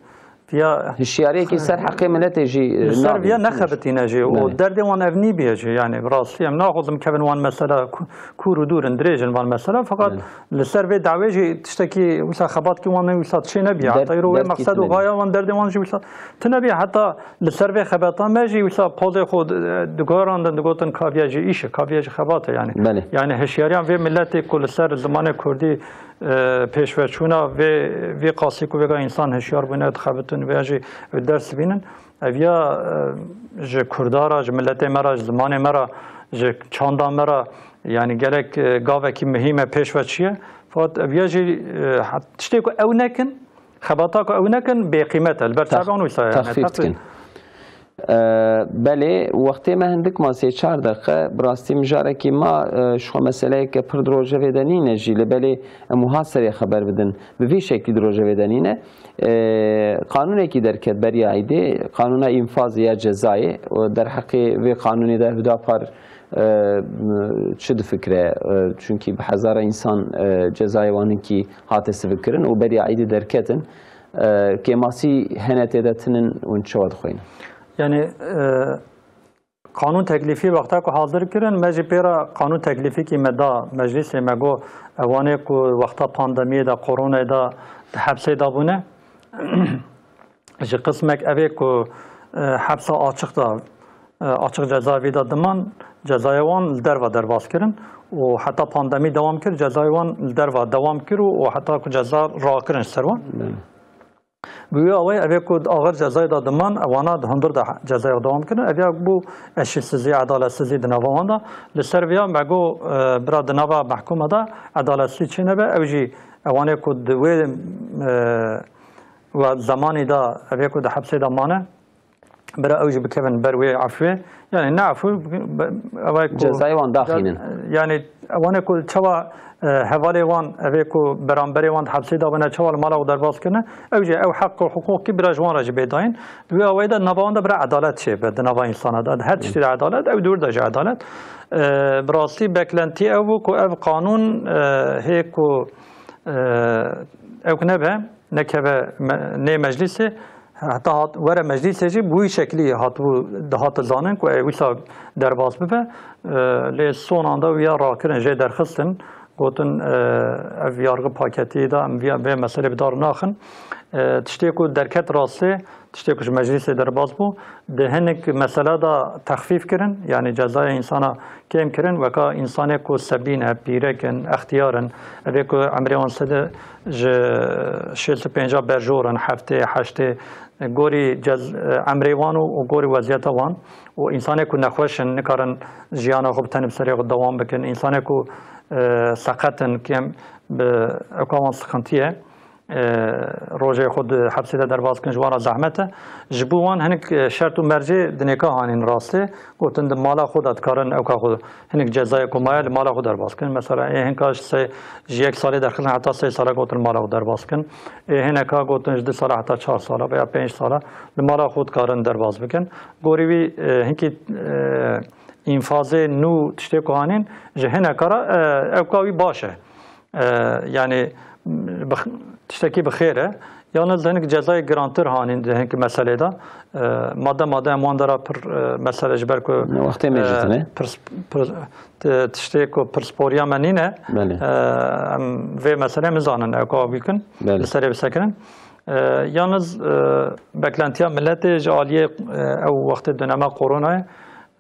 Viya Hişyariyekî ser heqê miletê jî e, Li ser nabî. Viya nexebitîne jî û Belê. derdê wan ev nîbiye jî, yanî bi rastî em naxwazim kevin wan mesela ku- kûr û dûr in, dirêj in van mesela, feqat Belê. li ser vê dawê jî tiştekî wisa xebatkî wan ne wisa çê nebiye. Derd- Heta îro wê derdkî mexsed û tune gaya wan derdê wan jî wisa tune biye. Heta li ser vê xebata me jî wisa pozê xwe di- digoran din digotin kaviya jî îş e, kaviya jî xebat e yanî. Belê. Yanî hişyariyan vê miletê ku li ser zimanê kurdî e, pêşveçûna vê vê qasî ku vêga însan hişyar bûne dixebitin vê jî ew ders bînin. Ev ya e, ji kurda re, ji miletê me re, ji zimanê me re, ji çanda me re, yanî gelek e, gavekî muhîm e, pêş ve çi ye. Fakat ev ya jî e, hat- tiştê ku ew nekin, xebata ku ew nekin bêqîmet e. Li ber çavê wan wisa ye. Texfîf dikin. E, belê, wextê me hindik ma sê çar deqe, bi rastî mijarekî ma e, ji xwe meseleyeke pir di rojevê de nîne jî, lê belê em wiha serê xeber bidin. Bi vî şeklî di rojevê de nîne. E, qanûnekî derket beriya îdê, qanûna înfazê ya cezayê. Û derheqê vê qanûnê de Hudapar e, çi difikire? E, çunkî bi hezara însan e, cezayê wan hinkî hate sivikkirin û beriya îdê derketin. E, kêmasî hene tê de tinin hûn çawa dixweynin? Yanî e, qanûn teklîfî wexta ku hazir kirin, me jî pê re qanûn teklîfîkî me da meclîsê, me got ewanê ku wexta pandemiyê de, koronayê de di hepsê de bûne, ji qismek evê ku e, hepsa açiq de, e, açiq cezayevî de diman, cezayê wan li derve derbas kirin û heta pandemî dewam kir, cezayê wan li derve dewam kir û, û heta ku ceza rakirin ji ser wan. Belê. Bi wê awayî evê ku di axir cezayê de diman, ewana di hundir de cezaya dewam kirin. Ev ya bû eşîtsizî, edaletsizî di nava wan de. Li ser viya me got, e, bira di nava mehkûma de edaletsizî çê nebe, ew jî ewanê ku di wê e, we zemanî de evê ku di hepsê de mane, bira ew jî bikevin ber wê efûyê. Yanî ne efû, ew ku Cezayê wan daxînin. Yanî ewanê ku çawa e, hevalê wan, evê ku beramberê wan di hepsê de bûne, çawa li mala xwe derbas kirine, ew jî ew heq û hiqûqkî bira ji wan re jî bê dayîn. Di wê awayî de nava wan de bira edalet çêbe, di nava însana de. Di her tiştî de edalet, ew dûr de jî edalet. E, bi rastî beklentî ew bû ku ev qanûn e, hê ku e, ew ku nebe, nekeve me- nê meclîsê, heta hat, were meclîsê jî bi wî şeklî hatibû, dihate zanin ku ew wisa derbas bibe. E, lê sonan de wiya rakirin, jê derxistin, gotin e, ev yargı paketî de em viya- vê meselê bi dar naxin. E, tiştê ku derket rastê, tiştê ku ji meclîsê derbas bû, di hinek mesele de texfîf kirin, yanî cezaya însana kêm kirin, weka însanê ku sebî ne, pîrek in, extiyar in, evê ku emrê wan sede ji şêst û pênca berjor in, heftê, heştê, gorî cez, emrê wan û, û gorî weziyeta wan û însanê ku nexweş in, nikarin jiyana xwe bi tenê bi serê xwe dewam bikin, însanê ku e, seqet in, kêm bi ewka wan sixintiye, e, rojê xwe di hepsê de derbas kin, ji wan re zehmet e. Ji bo wan hinek e, şert û mercê dinêka hanîn rastê, gotin di mala xwe de dikarin ewka xwe hinek cezayê ku maye li mala xwe derbas kin. Mesela ê hinka ji sê, ji yek salê derxistin heta sê sala gotin mala xwe derbas kin. Ê hineka gotin ji du sala heta çar sala veya pênc sala li mala xwe dikarin derbas bikin. Gorî wî e, hinkî e, înfazê nû tiştê ku hanîn ji hineka re e, ewka wî baş e. E, yanî bi x- tiştekî bi xêr e. Yalnız hinek cezayê girantir hanîn di hinek meselê de. E, made made em wan dera pir e, mesele ji ber ku Wextê me jî tune. pirs, pir, t- tiştê ku pirsporiya me nîne. Belê. E, em vê meselê min zanin ewka bikin. Belê. Li serê bisekirin. E, yalnız e, beklentiya miletê ji aliyê e, ew wextê dönema koronayê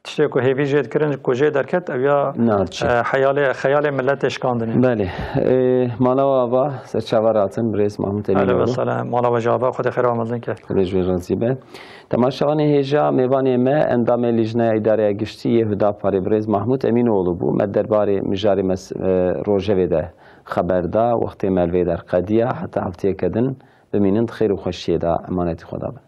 tiştê ku hêvî jê dikirin, ku jê derket, ew ya Naçe. e, heyalê, xeyalê miletê şikandinê. Belê. E, mala we ava, serçava ratin, birêz Mahmut Ehlen ve Emînoğlu. sehlen. Mala we jî ava, Xwedê xêra we mezin ke. Xwedê ji wê razî be. Temaşevanê hêja mêvanê me endamê Lîjneya Îdareya Giştî yê Hudaparê birêz Mahmut Emînoğlu bû. Me derbarê mijarê mes, e, rojevê de xeber da, wextê me li vê der qediya, heta heftiyeke din bimînin di xêr û xweşiyê de emanetî Xweda bin.